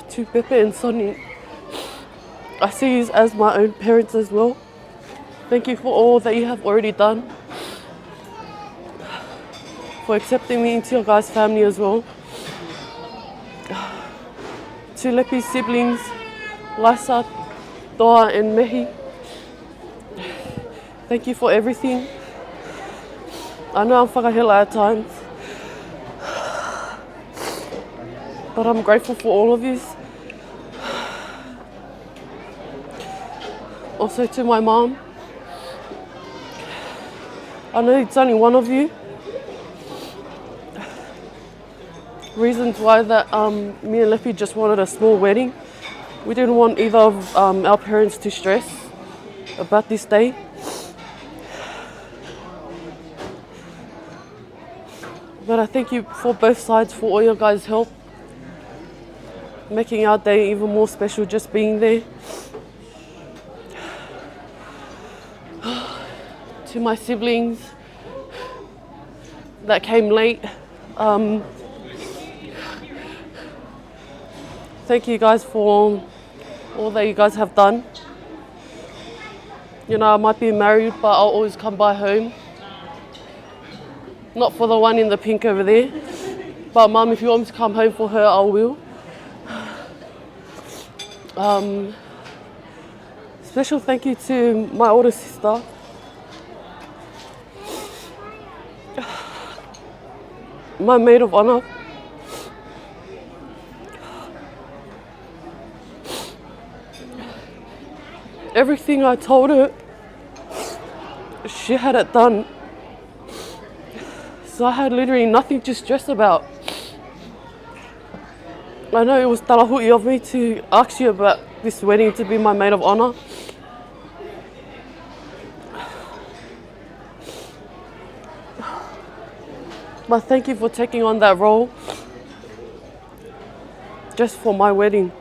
To Pepe and Sonny, I see you as my own parents as well. Thank you for all that you have already done, for accepting me into your guys' family as well. To Lepi's siblings, Lasa, Toa, and Mehi, thank you for everything. I know I'm fakahela at times, but I'm grateful for all of this. Also to my mom. I know it's only one of you. Reasons why that, um, me and Lepi just wanted a small wedding. We didn't want either of, um, our parents to stress about this day. But I thank you for both sides for all your guys' help, making our day even more special just being there. To my siblings that came late, um, thank you guys for all that you guys have done. You know, I might be married, but I'll always come by home. Not for the one in the pink over there. But Mum, if you want me to come home for her, I will. Um, special thank you to my older sister, my maid of honor. Everything I told her, she had it done. So I had literally nothing to stress about. I know it was talahuʻi of me to ask you about this wedding to be my maid of honor. But thank you for taking on that role just for my wedding.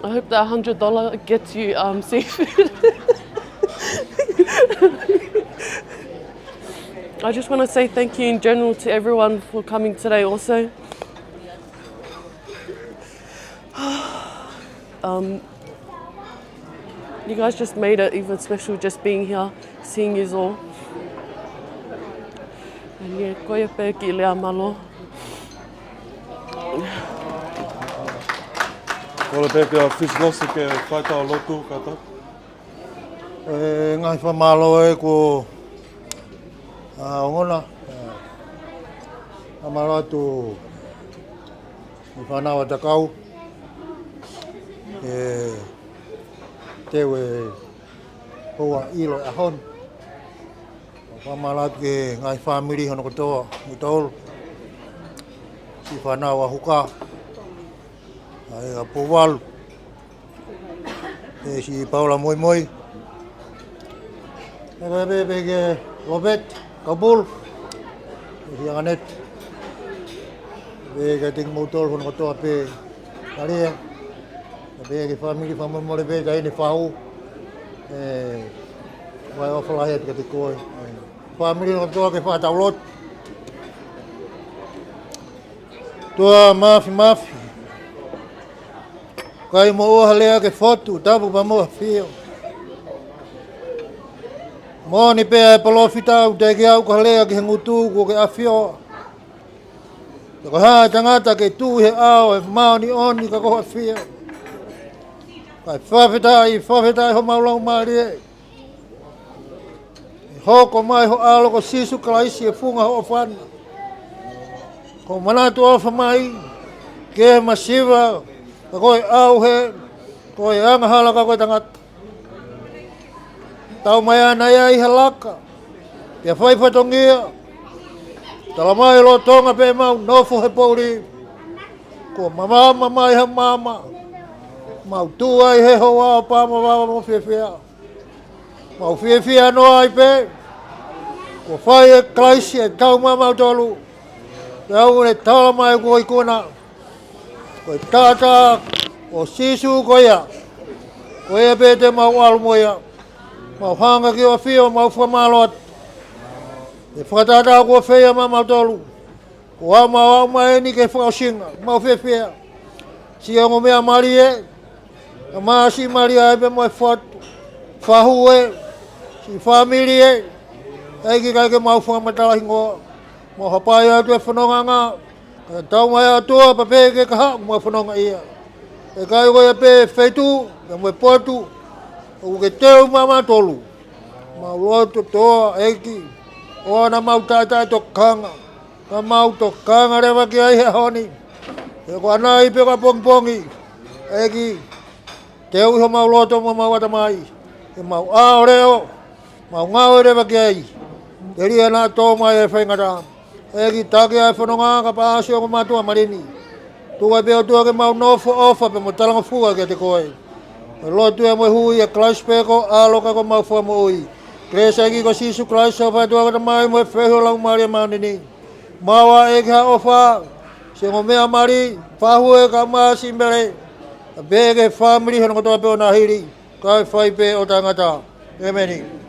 I hope that hundred dollar gets you, um, seafood. I just wanna say thank you in general to everyone for coming today also. Um, you guys just made it even special just being here, seeing you all. And yeah, ko ia pē ki lea, mālō. Kole pē ki he ʻōfisi ʻosi ke fai ʻetau lotu kātoa. E, ngaahi fakamālō ē kuo, a, ongona, e, fakamālō atu ki he fānau ʻa Takau, e, teu e poua ʻilo e ʻaho ni. Fakamālō atu ki he ngaahi fāmili hono kotoa, mo taolo. Siʻi fānau ʻa Huka, ʻa e ʻa Pouvalu, e siʻi Paula Moimoi. Pea pehē pē ki he Lopeti Kapulu, e siʻi Anganeti. Pea kiate kimoutolu hono kotoa pē, Talia. Pea pehē ki he fāmili fakamolemole pē, Taine Fau. E, ʻofa lahi atu kiate koe. E, fāmili hono kotoa ke fakatau lotu. ʻOtua Māfimafi, ʻikai moʻua ha lea ke fotu, tapu pea mo e ʻafio. Moʻoni pē ʻa e palōfita, ʻoku teʻeki ai ke ʻalu ha lea ki he ngutu kuo ke ʻafio. Pea ko e hā e tangata ke tuʻu ʻi he ʻao ʻo e māʻoniʻoni ka ko hoʻo ʻafio. Kae fakafetaʻi, fakafetaʻi homau laumālie. ʻE hoko mai ho ʻAlo ko Sīsū Kalaisi ʻi he funga hoʻo fana. Ko e manatu ʻofa mai ki he masiva, ka ko e ʻauhē, ko e angahala ka ko e tangata. Tau mai ʻana ia ʻi he laka, pea fai fatongia. Tala mai lolotonga pē ʻemau nofo he poʻuli, kuo mamaama mai ha maama, mau tuʻu ai he houa ʻo pā mo vava mo fiefia. Mau fiefia noa ai pē kuo fai ʻe Kalaisi e tau maʻamautolu. Pea ʻoku ne tala mai kuo ikuna, ko e taʻataʻa ʻo Sīsū ko ia, Ko ia pē te mau ʻalu mo ia. Mau hanga ki ʻafio, mau fakamālō atu. ʻE fakatātā kuo feia maʻamautolu. Ko au mau aʻu mai eni ke fakaʻosinga, mau fiefia. Siʻi ongo meʻa mali ē, ka mā siʻi mali ai pē mo e fatu, fahu ē, siʻi fāmili ē, ʻEiki kae ke mau fakamatala hingoa, mau hapai atu e fononga, ka tau mai atu ʻa pē ke ka haʻu mau fononga ia. ʻE kai ko ia pē feituʻu, pea mo e potu, ʻoku ke teu maʻamautolu. Mau lotu toa ʻEiki, ʻoua naʻa mau taʻetaʻe tokanga, ka mau tokanga leva ki ai he ʻaho ni. He ko ʻanai pē ka pongipongi, ʻEiki, teuʻi homau loto mo homau ʻatamai, ke mau ʻā ʻo leʻo, mau ngāue leva ki ai. Telia naʻa tō mai e faingataʻa. ʻEiki taki ʻa e fononga ka paasi ʻo mātuʻa mali ni. Tuku ai pē ʻOtua ke mau nofo ʻofa pea mo talangofua kiate koe. Ko e lotu ē mo e hū ʻia Kalaisi pē ko e ʻAlo ka ko homau Fakamoʻui. Kelesi ʻa e ʻEiki ko Sīsū Kalaisi, ʻa e ʻOtua ko e Tamai mo e feohi ʻo e Laumālie Māʻoniʻoni. Maʻu ʻa e ʻEiki ha ʻofa, siʻi ongo meʻa mali, fahu ē ka mā siʻi mele, ʻa pē ke fāmili hono kotoa pē ʻo nāhili, kae fai pē ʻo taʻengata. ʻEmeni.